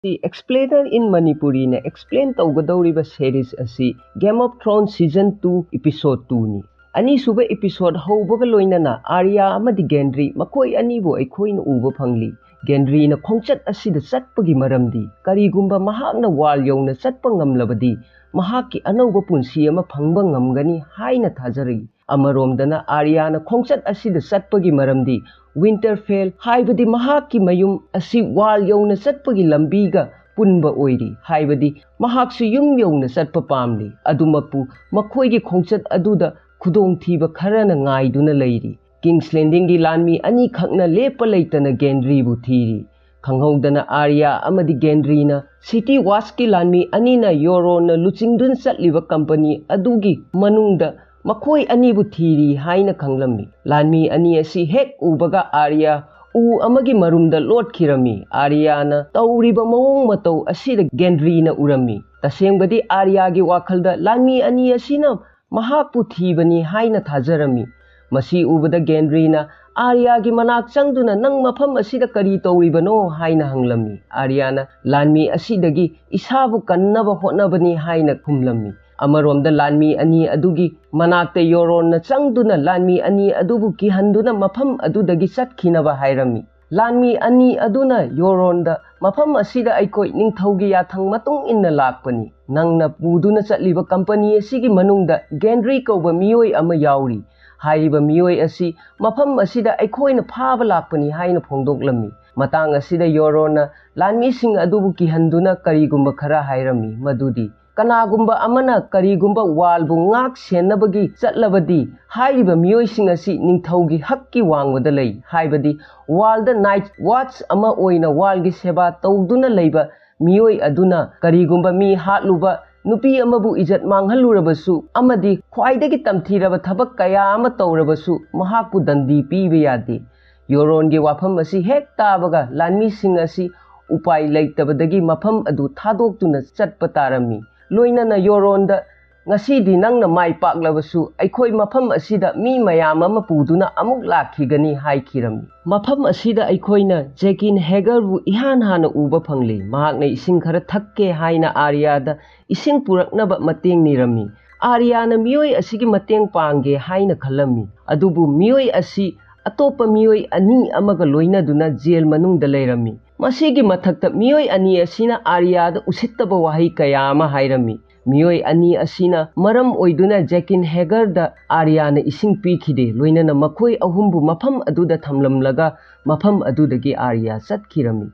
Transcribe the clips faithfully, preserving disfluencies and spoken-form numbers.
ꯁꯤ Explainer in Manipuri ꯅ explain ꯇꯧꯒꯗꯧꯔꯤꯕ series ꯑꯁꯤ Game of Thrones season two episode two ꯅꯤ꯫ ꯑꯅꯤꯁꯨꯕ episode ꯍꯧꯕꯒ ꯂꯣꯏꯅꯅ ꯑꯥꯔꯌꯥ ꯑꯃꯗꯤ ꯒꯦꯟꯗ꯭ꯔꯤ ꯃꯈꯣꯏ ꯑꯅꯤꯕꯨ ꯑꯩꯈꯣꯏꯅ ꯎꯕ ꯐꯪꯂꯤ꯫ ꯒꯦꯟꯗ꯭ꯔꯤꯅ ꯈꯣꯡꯆꯠ ꯑꯁꯤꯗ ꯆꯠꯄꯒꯤ ꯃꯔꯝꯗꯤ ꯀꯔꯤꯒꯨꯝꯕ ꯃꯍꯥꯛꯅ wall ꯌꯧꯅ ꯆꯠꯄ ꯉꯝꯂꯕꯗꯤ ꯃꯍꯥꯛꯀꯤ ꯑꯅꯧꯕ ꯄꯨꯟꯁꯤ ꯑꯃ ꯐꯪꯕ ꯉꯝꯒꯅꯤ ꯍꯥꯏꯅ ꯊꯥꯖꯔꯤ꯫ ꯑꯃꯔꯣꯝꯗꯅ ꯑꯥꯔꯌꯥꯅ ꯈꯣꯡꯆꯠ ꯑꯁꯤꯗ ꯆꯠꯄꯒꯤ ꯃꯔꯝꯗꯤ Winterfell ꯍꯥꯏꯕꯗꯤ ꯃꯍꯥꯛꯀꯤ ꯃꯌꯨꯝ ꯑꯁꯤ wall ꯌꯧꯅ ꯆꯠꯄꯒꯤ ꯂꯝꯕꯤꯒ ꯄꯨꯟꯕ ꯑꯣꯏꯔꯤ꯫ ꯍꯥꯏꯕꯗꯤ ꯃꯍꯥꯛꯁꯨ ꯌꯨꯝ ꯌꯧꯅ ꯆꯠꯄ ꯄꯥꯝꯂꯤ꯫ ꯑꯗꯨꯃꯛꯄꯨ ꯃꯈꯣꯏꯒꯤ ꯈꯣꯡꯆꯠ ꯑꯗꯨꯗ ꯈꯨꯗꯣꯡꯊꯤꯕ ꯈꯔꯅ ꯉꯥꯏꯗꯨꯅ ꯂꯩꯔꯤ꯫ King's Landing ꯒꯤ ꯂꯥꯟꯃꯤ ꯑꯅꯤꯈꯛꯅ ꯂꯦꯞꯄ ꯂꯩꯇꯅ ꯒꯦꯟꯗ꯭ꯔꯤꯕꯨ ꯊꯤꯔꯤ꯫ ꯈꯪꯍꯧꯗꯅ ꯑꯥꯔꯌꯥ ꯑꯃꯗꯤ ꯒꯦꯟꯗ꯭ꯔꯤꯅ City Watch ꯀꯤ ꯂꯥꯟꯃꯤ ꯑꯅꯤꯅ ꯌꯣꯔꯣꯟꯅ ꯂꯨꯆꯤꯡꯗꯨꯅ ꯆꯠꯂꯤꯕ company ꯑꯗꯨꯒꯤ ꯃꯅꯨꯡꯗ ꯃꯈꯣꯏ ꯑꯅꯤꯕꯨ ꯊꯤꯔꯤ ꯍꯥꯏꯅ ꯈꯪꯂꯝꯃꯤ꯫ ꯂꯥꯟꯃꯤ ꯑꯅꯤ ꯑꯁꯤ ꯍꯦꯛ ꯎꯕꯒ ꯑꯥꯔꯌꯥ ꯎ ꯑꯃꯒꯤ ꯃꯔꯨꯝꯗ ꯂꯣꯠꯈꯤꯔꯝꯃꯤ꯫ ꯑꯥꯔꯌꯥꯅ ꯇꯧꯔꯤꯕ ꯃꯑꯣꯡ ꯃꯇꯧ ꯑꯁꯤꯗ ꯒꯦꯟꯗ꯭ꯔꯤꯅ ꯎꯔꯝꯃꯤ꯫ ꯇꯁꯦꯡꯕꯗꯤ ꯑꯥꯔꯌꯥꯒꯤ ꯋꯥꯈꯜꯗ ꯂꯥꯟꯃꯤ ꯑꯅꯤ ꯑꯁꯤꯅ ꯃꯍꯥꯛꯄꯨ ꯊꯤꯕꯅꯤ ꯍꯥꯏꯅ ꯊꯥꯖꯔꯝꯃꯤ꯫ ꯃꯁꯤ ꯎꯕꯗ ꯒꯦꯟꯗ꯭ꯔꯤꯅ ꯑꯥꯔꯌꯥꯒꯤ ꯃꯅꯥꯛ ꯆꯪꯗꯨꯅ, "ꯅꯪ ꯃꯐꯝ ꯑꯁꯤꯗ ꯀꯔꯤ ꯇꯧꯔꯤꯕꯅꯣ?" ꯍꯥꯏꯅ ꯍꯪꯂꯝꯃꯤ꯫ ꯑꯥꯔꯌꯥꯅ, "ꯂꯥꯟꯃꯤ ꯑꯁꯤꯗꯒꯤ ꯏꯁꯥꯕꯨ ꯀꯟꯅꯕ ꯍꯣꯠꯅꯕꯅꯤ" ꯍꯥꯏꯅ ꯈꯨꯝꯂꯝꯃꯤ꯫ ꯑꯃꯔꯣꯝꯗ ꯂꯥꯟꯃꯤ ꯑꯅꯤ ꯑꯗꯨꯒꯤ ꯃꯅꯥꯛꯇ ꯌꯣꯔꯣꯟꯅ ꯆꯪꯗꯨꯅ ꯂꯥꯟꯃꯤ ꯑꯅꯤ ꯑꯗꯨꯕꯨ ꯀꯤꯍꯟꯗꯨꯅ ꯃꯐꯝ ꯑꯗꯨꯗꯒꯤ ꯆꯠꯈꯤꯅꯕ ꯍꯥꯏꯔꯝꯃꯤ꯫ ꯂꯥꯟꯃꯤ ꯑꯅꯤ ꯑꯗꯨꯅ ꯌꯣꯔꯣꯟꯗ, "ꯃꯐꯝ ꯑꯁꯤꯗ ꯑꯩꯈꯣꯏ ꯅꯤꯡꯊꯧꯒꯤ ꯌꯥꯊꯪ ꯃꯇꯨꯡ ꯏꯟꯅ ꯂꯥꯛꯄꯅꯤ꯫ ꯅꯪꯅ ꯄꯨꯗꯨꯅ ꯆꯠꯂꯤꯕ company ꯑꯁꯤꯒꯤ ꯃꯅꯨꯡꯗ ꯒꯦꯟꯗ꯭ꯔꯤ ꯀꯧꯕ ꯃꯤꯑꯣꯏ ꯑꯃ ꯌꯥꯎꯔꯤ꯫ ꯍꯥꯏꯔꯤꯕ ꯃꯤꯑꯣꯏ ꯑꯁꯤ ꯃꯐꯝ ꯑꯁꯤꯗ ꯑꯩꯈꯣꯏꯅ ꯐꯥꯕ ꯂꯥꯛꯄꯅꯤ" ꯍꯥꯏꯅ ꯐꯣꯡꯗꯣꯛꯂꯝꯃꯤ꯫ ꯃꯇꯥꯡ ꯑꯁꯤꯗ ꯌꯣꯔꯣꯟꯅ ꯂꯥꯟꯃꯤꯁꯤꯡ ꯑꯗꯨꯕꯨ ꯀꯤꯍꯟꯗꯨꯅ ꯀꯔꯤꯒꯨꯝꯕ ꯈꯔ ꯍꯥꯏꯔꯝꯃꯤ, ꯃꯗꯨꯗꯤ, "ꯀꯅꯥꯒꯨꯝꯕ ꯑꯃꯅ ꯀꯔꯤꯒꯨꯝꯕ wall ꯕꯨ ꯉꯥꯛ ꯁꯦꯟꯅꯕꯒꯤ ꯆꯠꯂꯕꯗꯤ, ꯍꯥꯏꯔꯤꯕ ꯃꯤꯑꯣꯏꯁꯤꯡ ꯑꯁꯤ ꯅꯤꯡꯊꯧꯒꯤ ꯍꯛꯀꯤ ꯋꯥꯡꯃꯗ ꯂꯩ, ꯍꯥꯏꯕꯗꯤ wall ꯗ night watch ꯑꯃ ꯑꯣꯏꯅ wall ꯒꯤ ꯁꯦꯕꯥ ꯇꯧꯗꯨꯅ ꯂꯩꯕ ꯃꯤꯑꯣꯏ ꯑꯗꯨꯅ ꯀꯔꯤꯒꯨꯝꯕ ꯃꯤ ꯍꯥꯠꯂꯨꯕ, ꯅꯨꯄꯤ ꯑꯃꯕꯨ ꯏꯖꯠ ꯃꯥꯡꯍꯜꯂꯨꯔꯕꯁꯨ ꯑꯃꯗꯤ ꯈ꯭ꯋꯥꯏꯗꯒꯤ ꯇꯝꯊꯤꯔꯕ ꯊꯕꯛ ꯀꯌꯥ ꯑꯃ ꯇꯧꯔꯕꯁꯨ ꯃꯍꯥꯛꯄꯨ ꯗꯟꯗꯤ ꯄꯤꯕ ꯌꯥꯗꯦ"꯫ ꯌꯣꯔꯣꯟꯒꯤ ꯋꯥꯐꯝ ꯑꯁꯤ ꯍꯦꯛ ꯇꯥꯕꯒ ꯂꯥꯟꯃꯤꯁꯤꯡ ꯑꯁꯤ ꯎꯄꯥꯏ ꯂꯩꯇꯕꯗꯒꯤ ꯃꯐꯝ ꯑꯗꯨ ꯊꯥꯗꯣꯛꯇꯨꯅ ꯆꯠꯄ ꯇꯥꯔꯝꯃꯤ꯫ ꯂꯣꯏꯅꯅ ꯌꯣꯔꯣꯟꯗ "ꯉꯁꯤꯗꯤ ꯅꯪꯅ ꯃꯥꯏ ꯄꯥꯛꯂꯕꯁꯨ, ꯑꯩꯈꯣꯏ ꯃꯐꯝ ꯑꯁꯤꯗ ꯃꯤ ꯃꯌꯥꯝ ꯑꯃ ꯄꯨꯗꯨꯅ ꯑꯃꯨꯛ ꯂꯥꯛꯈꯤꯒꯅꯤ" ꯍꯥꯏꯈꯤꯔꯝꯃꯤ꯫ ꯃꯐꯝ ꯑꯁꯤꯗ ꯑꯩꯈꯣꯏꯅ ꯖꯦꯀꯤꯟ ꯍꯦꯒꯔꯕꯨ ꯏꯍꯥꯟ ꯍꯥꯟꯅ ꯎꯕ ꯐꯪꯂꯤ꯫ ꯃꯍꯥꯛꯅ ꯏꯁꯤꯡ ꯈꯔ ꯊꯛꯀꯦ ꯍꯥꯏꯅ ꯑꯥꯔꯤꯌꯥꯗ ꯏꯁꯤꯡ ꯄꯨꯔꯛꯅꯕ ꯃꯇꯦꯡ ꯅꯤꯔꯝꯃꯤ꯫ ꯑꯥꯔꯤꯌꯥꯅ ꯃꯤꯑꯣꯏ ꯑꯁꯤꯒꯤ ꯃꯇꯦꯡ ꯄꯥꯡꯒꯦ ꯍꯥꯏꯅ ꯈꯜꯂꯝꯃꯤ, ꯑꯗꯨꯕꯨ ꯃꯤꯑꯣꯏ ꯑꯁꯤ ꯑꯇꯣꯞꯄ ꯃꯤꯑꯣꯏ ꯑꯅꯤ ꯑꯃꯒ ꯂꯣꯏꯅꯗꯨꯅ ꯖꯦꯜ ꯃꯅꯨꯡꯗ ꯂꯩꯔꯝꯃꯤ꯫ ꯃꯁꯤꯒꯤ ꯃꯊꯛꯇ, ꯃꯤꯑꯣꯏ ꯑꯅꯤ ꯑꯁꯤꯅ ꯑꯥꯔꯤꯌꯥꯗ ꯎꯁꯤꯠꯇꯕ ꯋꯥꯍꯩ ꯀꯌꯥ ꯑꯃ ꯍꯥꯏꯔꯝꯃꯤ꯫ ꯃꯤꯑꯣꯏ ꯑꯅꯤ ꯑꯁꯤꯅ ꯃꯔꯝ ꯑꯣꯏꯗꯨꯅ ꯖꯦꯀꯤꯟ ꯍꯦꯒꯔꯗ ꯑꯥꯔꯤꯌꯥꯅ ꯏꯁꯤꯡ ꯄꯤꯈꯤꯗꯦ, ꯂꯣꯏꯅꯅ ꯃꯈꯣꯏ ꯑꯍꯨꯝꯕꯨ ꯃꯐꯝ ꯑꯗꯨꯗ ꯊꯝꯂꯝꯂꯒ ꯃꯐꯝ ꯑꯗꯨꯗꯒꯤ ꯑꯥꯔꯤꯌꯥ ꯆꯠꯈꯤꯔꯝꯃꯤ꯫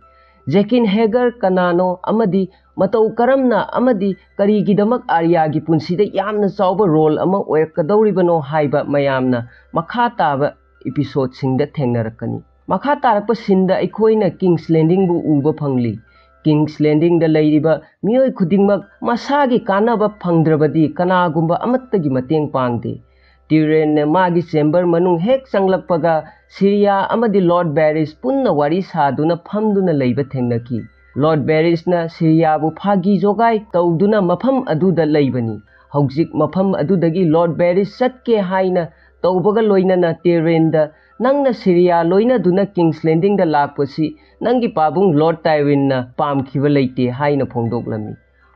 ꯖꯦꯀꯤꯟ ꯍꯦꯒꯔ ꯀꯅꯥꯅꯣ ꯑꯃꯗꯤ ꯃꯇꯧ ꯀꯔꯝꯅ ꯑꯃꯗꯤ ꯀꯔꯤꯒꯤꯗꯃꯛ ꯑꯥꯔꯤꯌꯥꯒꯤ ꯄꯨꯟꯁꯤꯗ ꯌꯥꯝꯅ ꯆꯥꯎꯕ ꯔꯣꯜ ꯑꯃ ꯑꯣꯏꯔꯛꯀꯗꯧꯔꯤꯕꯅꯣ ꯍꯥꯏꯕ ꯃꯌꯥꯝꯅ ꯃꯈꯥ ꯇꯥꯕ ꯏꯄꯤꯁꯣꯗꯁꯤꯡꯗ ꯊꯦꯡꯅꯔꯛꯀꯅꯤ꯫ ꯃꯈꯥ ꯇꯥꯔꯛꯄ ꯁꯤꯟꯗ ꯑꯩꯈꯣꯏꯅ ꯀꯤꯡꯁ ꯂꯦꯟꯗꯤꯡꯕꯨ ꯎꯕ ꯐꯪꯂꯤ꯫ ꯀꯤꯡꯁ ꯂꯦꯟꯗꯤꯡꯗ ꯂꯩꯔꯤꯕ ꯃꯤꯑꯣꯏ ꯈꯨꯗꯤꯡꯃꯛ ꯃꯁꯥꯒꯤ ꯀꯥꯟꯅꯕ ꯐꯪꯗ꯭ꯔꯕꯗꯤ ꯀꯅꯥꯒꯨꯝꯕ ꯑꯃꯠꯇꯒꯤ ꯃꯇꯦꯡ ꯄꯥꯡꯗꯦ꯫ ꯇꯤꯔꯦꯟꯅ ꯃꯥꯒꯤ ꯆꯦꯝꯕꯔ ꯃꯅꯨꯡ ꯍꯦꯛ ꯆꯪꯂꯛꯄꯒ, ꯁꯤꯔꯤꯌꯥ ꯑꯃꯗꯤ ꯂꯣꯔꯗ ꯕꯦꯔꯤꯁ ꯄꯨꯟꯅ ꯋꯥꯔꯤ ꯁꯥꯗꯨꯅ ꯐꯝꯗꯨꯅ ꯂꯩꯕ ꯊꯦꯡꯅꯈꯤ꯫ ꯂꯣꯔꯗ ꯕꯦꯔꯤꯁꯅ ꯁꯤꯔꯤꯌꯥꯕꯨ ꯐꯥꯒꯤ ꯖꯣꯒꯥꯏ ꯇꯧꯗꯨꯅ ꯃꯐꯝ ꯑꯗꯨꯗ ꯂꯩꯕꯅꯤ꯫ ꯍꯧꯖꯤꯛ ꯃꯐꯝ ꯑꯗꯨꯗꯒꯤ ꯂꯣꯔꯗ ꯕꯦꯔꯤꯁ ꯆꯠꯀꯦ ꯍꯥꯏꯅ ꯇꯧꯕꯒ ꯂꯣꯏꯅꯅ ꯇꯤꯔꯦꯟꯗ, "ꯅꯪꯅ ꯁꯤꯔꯤꯌꯥ ꯂꯣꯏꯅꯗꯨꯅ ꯀꯤꯡꯁ ꯂꯦꯟꯗꯤꯡꯗ ꯂꯥꯛꯄꯁꯤ ꯅꯪꯒꯤ ꯄꯥꯕꯨꯡ ꯂꯣꯔꯗ ꯇꯥꯏꯋꯤꯟꯅ ꯄꯥꯝꯈꯤꯕ ꯂꯩꯇꯦ" ꯍꯥꯏꯅ ꯐꯣꯡꯗꯣꯛꯂꯝꯃꯤ꯫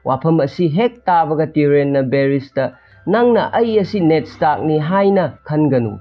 ꯋꯥꯐꯝ ꯑꯁꯤ ꯍꯦꯛ ꯇꯥꯕꯒ ꯇꯤꯔꯦꯟꯅ ꯕꯦꯔꯤꯁꯇ, "ꯅꯪꯅ ꯑꯩ ꯑꯁꯤ ꯅꯦꯗ ꯁ꯭ꯇꯥꯔꯛꯅꯤ ꯍꯥꯏꯅ ꯈꯟꯒꯅꯨ꯫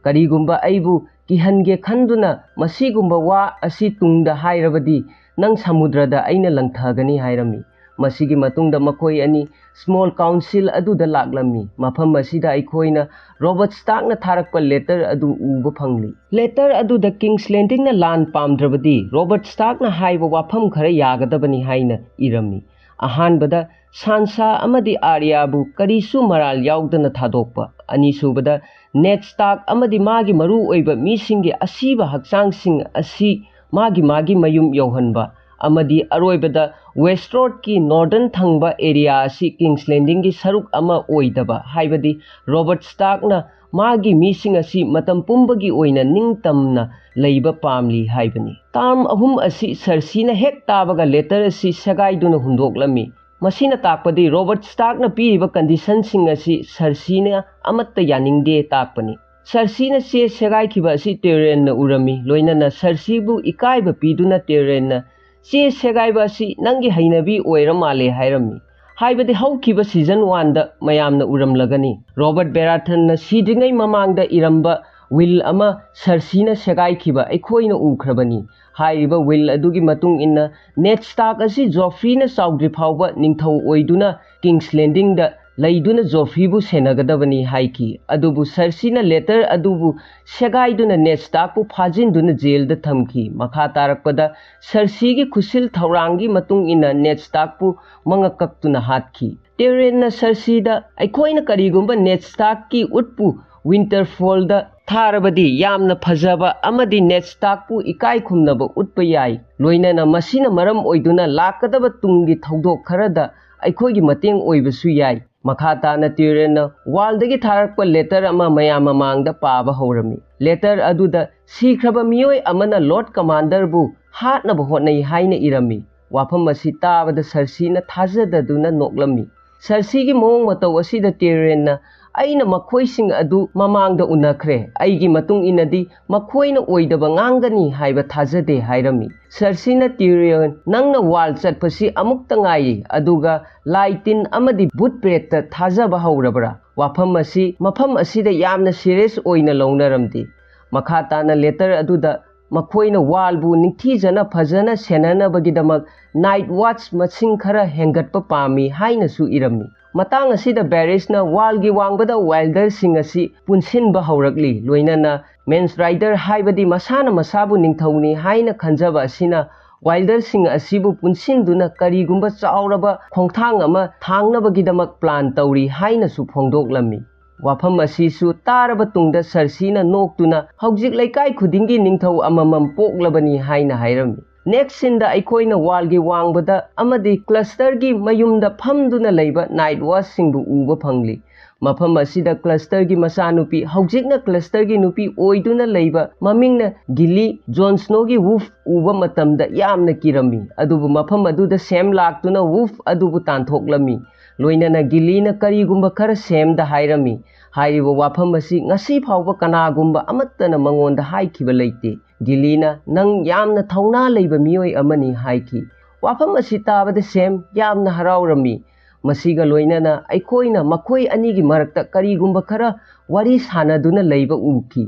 ꯀꯔꯤꯒꯨꯝꯕ ꯑꯩꯕꯨ ꯀꯤꯍꯟꯒꯦ ꯈꯟꯗꯨꯅ ꯃꯁꯤꯒꯨꯝꯕ ꯋꯥ ꯑꯁꯤ ꯇꯨꯡꯗ ꯍꯥꯏꯔꯕꯗꯤ ꯅꯪ ꯁꯃꯨꯗ꯭ꯔꯗ ꯑꯩꯅ ꯂꯪꯊꯒꯅꯤ" ꯍꯥꯏꯔꯝꯃꯤ꯫ ꯃꯁꯤꯒꯤ ꯃꯇꯨꯡꯗ ꯃꯈꯣꯏ ꯑꯅꯤ ꯁ꯭ꯃꯣꯜ ꯀꯥꯎꯟꯁꯤꯜ ꯑꯗꯨꯗ ꯂꯥꯛꯂꯝꯃꯤ꯫ ꯃꯐꯝ ꯑꯁꯤꯗ ꯑꯩꯈꯣꯏꯅ ꯔꯣꯕꯔꯠ ꯁ꯭ꯇꯥꯔꯛꯅ ꯊꯥꯔꯛꯄ ꯂꯦꯇꯔ ꯑꯗꯨ ꯎꯕ ꯐꯪꯂꯤ꯫ ꯂꯦꯇꯔ ꯑꯗꯨꯗ ꯀꯤꯡꯁ ꯂꯦꯟꯗꯤꯡꯅ ꯂꯥꯟ ꯄꯥꯝꯗ꯭ꯔꯕꯗꯤ ꯔꯣꯕꯔꯠ ꯁ꯭ꯇꯥꯔꯛꯅ ꯍꯥꯏꯕ ꯋꯥꯐꯝ ꯈꯔ ꯌꯥꯒꯗꯕꯅꯤ ꯍꯥꯏꯅ ꯏꯔꯝꯃꯤ꯫ ꯑꯍꯥꯟꯕꯗ, ꯁꯥꯟꯁꯥ ꯑꯃꯗꯤ ꯑꯥꯔꯤꯌꯥꯕꯨ ꯀꯔꯤꯁꯨ ꯃꯔꯥꯜ ꯌꯥꯎꯗꯅ ꯊꯥꯗꯣꯛꯄ꯫ ꯑꯅꯤꯁꯨꯕꯗ, ꯅꯦꯗ ꯁ꯭ꯇꯥꯔꯛ ꯑꯃꯗꯤ ꯃꯥꯒꯤ ꯃꯔꯨ ꯑꯣꯏꯕ ꯃꯤꯁꯤꯡꯒꯤ ꯑꯁꯤꯕ ꯍꯛꯆꯥꯡꯁꯤꯡ ꯑꯁꯤ ꯃꯥꯒꯤ ꯃꯥꯒꯤ ꯃꯌꯨꯝ ꯌꯧꯍꯟꯕ꯫ ꯑꯃꯗꯤ ꯑꯔꯣꯏꯕꯗ, ꯋꯦꯁ꯭ꯇꯔꯣꯗꯀꯤ ꯅꯣꯔꯗꯔꯟ ꯊꯪꯕ ꯑꯦꯔꯤꯌꯥ ꯑꯁꯤ ꯀꯤꯡꯁ ꯂꯦꯟꯗꯤꯡꯒꯤ ꯁꯔꯨꯛ ꯑꯃ ꯑꯣꯏꯗꯕ, ꯍꯥꯏꯕꯗꯤ ꯔꯣꯕꯔꯠ ꯁ꯭ꯇꯥꯔꯛꯅ ꯃꯥꯒꯤ ꯃꯤꯁꯤꯡ ꯑꯁꯤ ꯃꯇꯝ ꯄꯨꯝꯕꯒꯤ ꯑꯣꯏꯅ ꯅꯤꯡꯇꯝꯅ ꯂꯩꯕ ꯄꯥꯝꯂꯤ ꯍꯥꯏꯕꯅꯤ꯫ ꯇꯥꯔꯝ ꯑꯍꯨꯝ ꯑꯁꯤ ꯁꯔꯁꯤꯅ ꯍꯦꯛ ꯇꯥꯕꯒ ꯂꯦꯇꯔ ꯑꯁꯤ ꯁꯦꯒꯥꯏꯗꯨꯅ ꯍꯨꯟꯗꯣꯛꯂꯝꯃꯤ꯫ ꯃꯁꯤꯅ ꯇꯥꯛꯄꯗꯤ ꯔꯣꯕꯔꯠ ꯁ꯭ꯇꯥꯔꯛꯅ ꯄꯤꯔꯤꯕ ꯀꯟꯗꯤꯁꯟꯁꯤꯡ ꯑꯁꯤ ꯁꯔꯁꯤꯅ ꯑꯃꯠꯇ ꯌꯥꯅꯤꯡꯗꯦ ꯇꯥꯛꯄꯅꯤ꯫ ꯁꯔꯁꯤꯅ ꯆꯦ ꯁꯦꯒꯥꯏꯈꯤꯕ ꯑꯁꯤ ꯇꯦꯔꯤꯌꯟꯅ ꯎꯔꯝꯃꯤ꯫ ꯂꯣꯏꯅꯅ ꯁꯔꯁꯤꯕꯨ ꯏꯀꯥꯏꯕ ꯄꯤꯗꯨꯅ ꯇꯦꯔꯤꯌꯟꯅ ꯆꯦ ꯁꯦꯒꯥꯏꯕ ꯑꯁꯤ ꯅꯪꯒꯤ ꯍꯩꯅꯕꯤ ꯑꯣꯏꯔ ꯃꯥꯜꯂꯦ ꯍꯥꯏꯔꯝꯃꯤ꯫ ꯍꯥꯏꯕꯗꯤ ꯍꯧꯈꯤꯕ ꯁꯤꯖꯟ ꯋꯥꯟꯗ ꯃꯌꯥꯝꯅ ꯎꯔꯝꯂꯒꯅꯤ꯫ ꯔꯣꯕꯔꯠ ꯕꯦꯔꯥꯊꯟꯅ ꯁꯤꯗ꯭ꯔꯤꯉꯩ ꯃꯃꯥꯡꯗ ꯏꯔꯝꯕ ꯋꯤꯜ ꯑꯃ ꯁꯔꯁꯤꯅ ꯁꯦꯒꯥꯏꯈꯤꯕ ꯑꯩꯈꯣꯏꯅ ꯎꯈ꯭ꯔꯕꯅꯤ꯫ ꯍꯥꯏꯔꯤꯕ ꯋꯤꯜ ꯑꯗꯨꯒꯤ ꯃꯇꯨꯡ ꯏꯟꯅ ꯅꯦꯗ ꯁ꯭ꯇꯥꯔꯛ ꯑꯁꯤ ꯖꯣꯐ꯭ꯔꯤꯅ ꯆꯥꯎꯗ꯭ꯔꯤ ꯐꯥꯎꯕ ꯅꯤꯡꯊꯧ ꯑꯣꯏꯗꯨꯅ ꯀꯤꯡꯁ ꯂꯦꯟꯗꯤꯡꯗ ꯂꯩꯗꯨꯅ ꯖꯣꯐ꯭ꯔꯤꯕꯨ ꯁꯦꯟꯅꯒꯗꯕꯅꯤ ꯍꯥꯏꯈꯤ꯫ ꯑꯗꯨꯕꯨ ꯁꯔꯁꯤꯅ ꯂꯦꯇꯔ ꯑꯗꯨꯕꯨ ꯁꯦꯒꯥꯏꯗꯨꯅ ꯅꯦꯗ ꯁ꯭ꯇꯥꯔꯛꯄꯨ ꯐꯥꯖꯤꯟꯗꯨꯅ ꯖꯦꯜꯗ ꯊꯝꯈꯤ꯫ ꯃꯈꯥ ꯇꯥꯔꯛꯄꯗ ꯁꯔꯁꯤꯒꯤ ꯈꯨꯠꯁꯤꯜ ꯊꯧꯔꯥꯡꯒꯤ ꯃꯇꯨꯡ ꯏꯟꯅ ꯅꯦꯗ ꯁ꯭ꯇꯥꯔꯛꯄꯨ ꯃꯉꯛ ꯀꯛꯇꯨꯅ ꯍꯥꯠꯈꯤ꯫ ꯇꯦꯔꯤꯌꯟꯅ ꯁꯔꯁꯤꯗ ꯑꯩꯈꯣꯏꯅ ꯀꯔꯤꯒꯨꯝꯕ ꯅꯦꯗ ꯁ꯭ꯇꯥꯔꯛꯀꯤ ꯎꯠꯄꯨ ꯋꯤꯟꯇꯔꯐꯣꯜꯗ ꯊꯥꯔꯕꯗꯤ ꯌꯥꯝꯅ ꯐꯖꯕ ꯑꯃꯗꯤ ꯅꯦꯗ ꯁ꯭ꯇꯥꯔꯛꯄꯨ ꯏꯀꯥꯏ ꯈꯨꯝꯅꯕ ꯎꯠꯄ ꯌꯥꯏ꯫ ꯂꯣꯏꯅꯅ ꯃꯁꯤꯅ ꯃꯔꯝ ꯑꯣꯏꯗꯨꯅ ꯂꯥꯛꯀꯗꯕ ꯇꯨꯡꯒꯤ ꯊꯧꯗꯣꯛ ꯈꯔꯗ ꯑꯩꯈꯣꯏꯒꯤ ꯃꯇꯦꯡ ꯑꯣꯏꯕꯁꯨ ꯌꯥꯏ꯫ ꯃꯈꯥ ꯇꯥꯅ ꯇꯦꯔꯤꯌꯟꯅ ꯋꯥꯜꯗꯒꯤ ꯊꯥꯔꯛꯄ ꯂꯦꯇꯔ ꯑꯃ ꯃꯌꯥꯝ ꯃꯃꯥꯡꯗ ꯄꯥꯕ ꯍꯧꯔꯝꯃꯤ꯫ ꯂꯦꯇꯔ ꯑꯗꯨꯗ ꯁꯤꯈ꯭ꯔꯕ ꯃꯤꯑꯣꯏ ꯑꯃꯅ ꯂꯣꯔꯗ ꯀꯃꯥꯟꯗꯔꯕꯨ ꯍꯥꯠꯅꯕ ꯍꯣꯠꯅꯩ ꯍꯥꯏꯅ ꯏꯔꯝꯃꯤ꯫ ꯋꯥꯐꯝ ꯑꯁꯤ ꯇꯥꯕꯗ ꯁꯔꯁꯤꯅ ꯊꯥꯖꯗꯗꯨꯅ ꯅꯣꯛꯂꯝꯃꯤ꯫ ꯁꯔꯁꯤꯒꯤ ꯃꯑꯣꯡ ꯃꯇꯧ ꯑꯁꯤꯗ ꯇꯦꯔꯤꯌꯟꯅ ꯑꯩꯅ ꯃꯈꯣꯏꯁꯤꯡ ꯑꯗꯨ ꯃꯃꯥꯡꯗ ꯎꯅꯈ꯭ꯔꯦ꯫ ꯑꯩꯒꯤ ꯃꯇꯨꯡ ꯏꯟꯅꯗꯤ ꯃꯈꯣꯏꯅ ꯑꯣꯏꯗꯕ ꯉꯥꯡꯒꯅꯤ ꯍꯥꯏꯕ ꯊꯥꯖꯗꯦ ꯍꯥꯏꯔꯝꯃꯤ꯫ ꯁꯔꯁꯤꯅ ꯇꯤꯔꯤꯌꯟ, ꯅꯪꯅ ꯋꯥꯜ ꯆꯠꯄꯁꯤ ꯑꯃꯨꯛꯇ ꯉꯥꯏꯔꯤ, ꯑꯗꯨꯒ ꯂꯥꯏ ꯇꯤꯟ ꯑꯃꯗꯤ ꯚꯨꯠ ꯄ꯭ꯔꯦꯠꯇ ꯊꯥꯖꯕ ꯍꯧꯔꯕ꯭ꯔꯥ? ꯋꯥꯐꯝ ꯑꯁꯤ ꯃꯐꯝ ꯑꯁꯤꯗ ꯌꯥꯝꯅ ꯁꯤꯔꯤꯌꯁ ꯑꯣꯏꯅ ꯂꯧꯅꯔꯝꯗꯦ꯫ ꯃꯈꯥ ꯇꯥꯅ ꯂꯦꯇꯔ ꯑꯗꯨꯗ ꯃꯈꯣꯏꯅ ꯋꯥꯜꯕꯨ ꯅꯤꯡꯊꯤꯖꯅ ꯐꯖꯅ ꯁꯦꯟꯅꯅꯕꯒꯤꯗꯃꯛ ꯅꯥꯏꯠ ꯋꯥꯆ ꯃꯁꯤꯡ ꯈꯔ ꯍꯦꯟꯒꯠꯄ ꯄꯥꯝꯃꯤ ꯍꯥꯏꯅꯁꯨ ꯏꯔꯝꯃꯤ꯫ ꯃꯇꯥꯡ ꯑꯁꯤꯗ ꯕꯦꯔꯤꯁꯅ ꯋꯥꯜꯒꯤ ꯋꯥꯡꯃꯗ ꯋꯥꯏꯜꯗꯔꯁꯤꯡ ꯑꯁꯤ ꯄꯨꯟꯁꯤꯟꯕ ꯍꯧꯔꯛꯂꯤ꯫ ꯂꯣꯏꯅꯅ ꯃꯦꯟꯁ ꯔꯥꯏꯗꯔ ꯍꯥꯏꯕꯗꯤ ꯃꯁꯥꯅ ꯃꯁꯥꯕꯨ ꯅꯤꯡꯊꯧꯅꯤ ꯍꯥꯏꯅ ꯈꯟꯖꯕ ꯑꯁꯤꯅ ꯋꯥꯏꯜꯗꯔꯁꯤꯡ ꯑꯁꯤꯕꯨ ꯄꯨꯟꯁꯤꯟꯗꯨꯅ ꯀꯔꯤꯒꯨꯝꯕ ꯆꯥꯎꯔꯕ ꯈꯣꯡꯊꯥꯡ ꯑꯃ ꯊꯥꯡꯅꯕꯒꯤꯗꯃꯛ ꯄ꯭ꯂꯥꯟ ꯇꯧꯔꯤ ꯍꯥꯏꯅꯁꯨ ꯐꯣꯡꯗꯣꯛꯂꯝꯃꯤ꯫ ꯋꯥꯐꯝ ꯑꯁꯤꯁꯨ ꯇꯥꯔꯕ ꯇꯨꯡꯗ ꯁꯔꯁꯤꯅ ꯅꯣꯛꯇꯨꯅ, "ꯍꯧꯖꯤꯛ ꯂꯩꯀꯥꯏ ꯈꯨꯗꯤꯡꯒꯤ ꯅꯤꯡꯊꯧ ꯑꯃꯃꯝ ꯄꯣꯛꯂꯕꯅꯤ" ꯍꯥꯏꯅ ꯍꯥꯏꯔꯝꯃꯤ꯫ ꯅꯦꯛꯁ ꯁꯤꯟꯗ ꯑꯩꯈꯣꯏꯅ ꯋꯥꯜꯒꯤ ꯋꯥꯡꯃꯗ ꯑꯃꯗꯤ ꯀ꯭ꯂꯁꯇꯔꯒꯤ ꯃꯌꯨꯝꯗ ꯐꯝꯗꯨꯅ ꯂꯩꯕ ꯅꯥꯏꯠ ꯋꯥꯆꯁꯤꯡꯕꯨ ꯎꯕ ꯐꯪꯂꯤ꯫ ꯃꯐꯝ ꯑꯁꯤꯗ ꯀ꯭ꯂꯁꯇꯔꯒꯤ ꯃꯆꯥꯅꯨꯄꯤ, ꯍꯧꯖꯤꯛꯅ ꯀ꯭ꯂꯁꯇꯔꯒꯤ ꯅꯨꯄꯤ ꯑꯣꯏꯗꯨꯅ ꯂꯩꯕ ꯃꯃꯤꯡꯅ ꯒꯤꯂꯤ, ꯖꯣꯟ ꯁ꯭ꯅꯣꯒꯤ ꯋꯨꯜꯐ ꯎꯕ ꯃꯇꯝꯗ ꯌꯥꯝꯅ ꯀꯤꯔꯝꯃꯤ꯫ ꯑꯗꯨꯕꯨ ꯃꯐꯝ ꯑꯗꯨꯗ ꯁꯦꯝ ꯂꯥꯛꯇꯨꯅ ꯋꯨꯜꯐ ꯑꯗꯨꯕꯨ ꯇꯥꯟꯊꯣꯛꯂꯝꯃꯤ꯫ ꯂꯣꯏꯅꯅ ꯒꯤꯂꯤꯅ ꯀꯔꯤꯒꯨꯝꯕ ꯈꯔ ꯁꯦꯝꯗ ꯍꯥꯏꯔꯝꯃꯤ꯫ ꯍꯥꯏꯔꯤꯕ ꯋꯥꯐꯝ ꯑꯁꯤ ꯉꯁꯤ ꯐꯥꯎꯕ ꯀꯅꯥꯒꯨꯝꯕ ꯑꯃꯠꯇꯅ ꯃꯉꯣꯟꯗ ꯍꯥꯏꯈꯤꯕ ꯂꯩꯇꯦ꯫ ꯒꯤꯂꯤꯅ, "ꯅꯪ ꯌꯥꯝꯅ ꯊꯧꯅꯥ ꯂꯩꯕ ꯃꯤꯑꯣꯏ ꯑꯃꯅꯤ" ꯍꯥꯏꯈꯤ꯫ ꯋꯥꯐꯝ ꯑꯁꯤ ꯇꯥꯕꯗ ꯁꯦꯝ ꯌꯥꯝꯅ ꯍꯔꯥꯎꯔꯝꯃꯤ꯫ ꯃꯁꯤꯒ ꯂꯣꯏꯅꯅ ꯑꯩꯈꯣꯏꯅ ꯃꯈꯣꯏ ꯑꯅꯤꯒꯤ ꯃꯔꯛꯇ ꯀꯔꯤꯒꯨꯝꯕ ꯈꯔ ꯋꯥꯔꯤ ꯁꯥꯟꯅꯗꯨꯅ ꯂꯩꯕ ꯎꯈꯤ꯫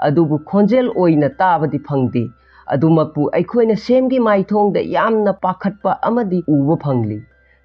ꯑꯗꯨꯕꯨ ꯈꯣꯟꯖꯦꯜ ꯑꯣꯏꯅ ꯇꯥꯕꯗꯤ ꯐꯪꯗꯦ꯫ ꯑꯗꯨꯃꯛꯄꯨ ꯑꯩꯈꯣꯏꯅ ꯁꯦꯝꯒꯤ ꯃꯥꯏꯊꯣꯡꯗ ꯌꯥꯝꯅ ꯄꯥꯈꯠꯄ ꯑꯃꯗꯤ ꯎꯕ ꯐꯪꯂꯤ꯫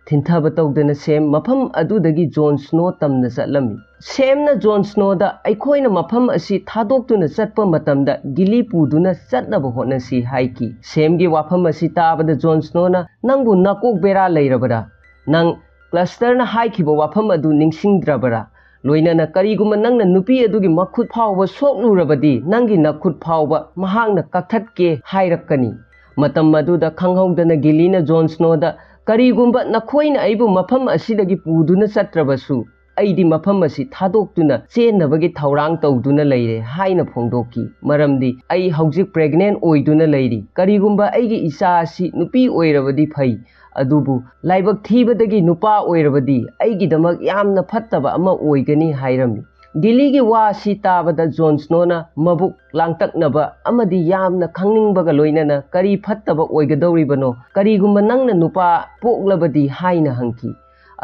ꯊꯤꯟꯊꯕ ꯇꯧꯗꯅ ꯁꯦꯝ ꯃꯐꯝ ꯑꯗꯨꯗꯒꯤ ꯖꯣꯟ ꯁ꯭ꯅꯣ ꯇꯝꯅ ꯆꯠꯂꯝꯃꯤ꯫ ꯁꯦꯝꯅ ꯖꯣꯟ ꯁ꯭ꯅꯣꯗ, "ꯑꯩꯈꯣꯏꯅ ꯃꯐꯝ ꯑꯁꯤ ꯊꯥꯗꯣꯛꯇꯨꯅ ꯆꯠꯄ ꯃꯇꯝꯗ ꯒꯤꯂꯤ ꯄꯨꯗꯨꯅ ꯆꯠꯅꯕ ꯍꯣꯠꯅꯁꯤ" ꯍꯥꯏꯈꯤ꯫ ꯁꯦꯝꯒꯤ ꯋꯥꯐꯝ ꯑꯁꯤ ꯇꯥꯕꯗ ꯖꯣꯟ ꯁ꯭ꯅꯣꯅ, "ꯅꯪꯕꯨ ꯅꯀꯣꯛ ꯕꯦꯔꯥ ꯂꯩꯔꯕꯔꯥ? ꯅꯪ ꯀ꯭ꯂꯁꯇꯔꯅ ꯍꯥꯏꯈꯤꯕ ꯋꯥꯐꯝ ꯑꯗꯨ ꯅꯤꯡꯁꯤꯡꯗ꯭ꯔꯕꯔꯥ? ꯂꯣꯏꯅꯅ ꯀꯔꯤꯒꯨꯝꯕ ꯅꯪꯅ ꯅꯨꯄꯤ ꯑꯗꯨꯒꯤ ꯃꯈꯨꯠ ꯐꯥꯎꯕ ꯁꯣꯛꯂꯨꯔꯕꯗꯤ, ꯅꯪꯒꯤ ꯅꯈꯨꯠ ꯐꯥꯎꯕ ꯃꯍꯥꯛꯅ ꯀꯛꯊꯠꯀꯦ ꯍꯥꯏꯔꯛꯀꯅꯤ"꯫ ꯃꯇꯝ ꯑꯗꯨꯗ ꯈꯪꯍꯧꯗꯅ ꯒꯤꯂꯤꯅ ꯖꯣꯟ ꯁ꯭ꯅꯣꯗ, "ꯀꯔꯤꯒꯨꯝꯕ ꯅꯈꯣꯏꯅ ꯑꯩꯕꯨ ꯃꯐꯝ ꯑꯁꯤꯗꯒꯤ ꯄꯨꯗꯨꯅ ꯆꯠꯇ꯭ꯔꯕꯁꯨ, ꯑꯩꯗꯤ ꯃꯐꯝ ꯑꯁꯤ ꯊꯥꯗꯣꯛꯇꯨꯅ ꯆꯦꯟꯅꯕꯒꯤ ꯊꯧꯔꯥꯡ ꯇꯧꯗꯨꯅ ꯂꯩꯔꯦ" ꯍꯥꯏꯅ ꯐꯣꯡꯗꯣꯛꯈꯤ꯫ "ꯃꯔꯝꯗꯤ ꯑꯩ ꯍꯧꯖꯤꯛ ꯄ꯭ꯔꯦꯒꯅꯦꯟ ꯑꯣꯏꯗꯨꯅ ꯂꯩꯔꯤ꯫ ꯀꯔꯤꯒꯨꯝꯕ ꯑꯩꯒꯤ ꯏꯆꯥ ꯑꯁꯤ ꯅꯨꯄꯤ ꯑꯣꯏꯔꯕꯗꯤ ꯐꯩ, ꯑꯗꯨꯕꯨ ꯂꯥꯏꯕꯛ ꯊꯤꯕꯗꯒꯤ ꯅꯨꯄꯥ ꯑꯣꯏꯔꯕꯗꯤ ꯑꯩꯒꯤꯗꯃꯛ ꯌꯥꯝꯅ ꯐꯠꯇꯕ ꯑꯃ ꯑꯣꯏꯒꯅꯤ" ꯍꯥꯏꯔꯝꯃꯤ꯫ ꯒꯤꯂꯤꯒꯤ ꯋꯥ ꯑꯁꯤ ꯇꯥꯕꯗ ꯖꯣꯟ ꯁ꯭ꯅꯣꯅ ꯃꯕꯨꯛ ꯂꯥꯡꯇꯛꯅꯕ ꯑꯃꯗꯤ ꯌꯥꯝꯅ ꯈꯪꯅꯤꯡꯕꯒ ꯂꯣꯏꯅꯅ, "ꯀꯔꯤ ꯐꯠꯇꯕ ꯑꯣꯏꯒꯗꯧꯔꯤꯕꯅꯣ? ꯀꯔꯤꯒꯨꯝꯕ ꯅꯪꯅ ꯅꯨꯄꯥ ꯄꯣꯛꯂꯕꯗꯤ?" ꯍꯥꯏꯅ ꯍꯪꯈꯤ꯫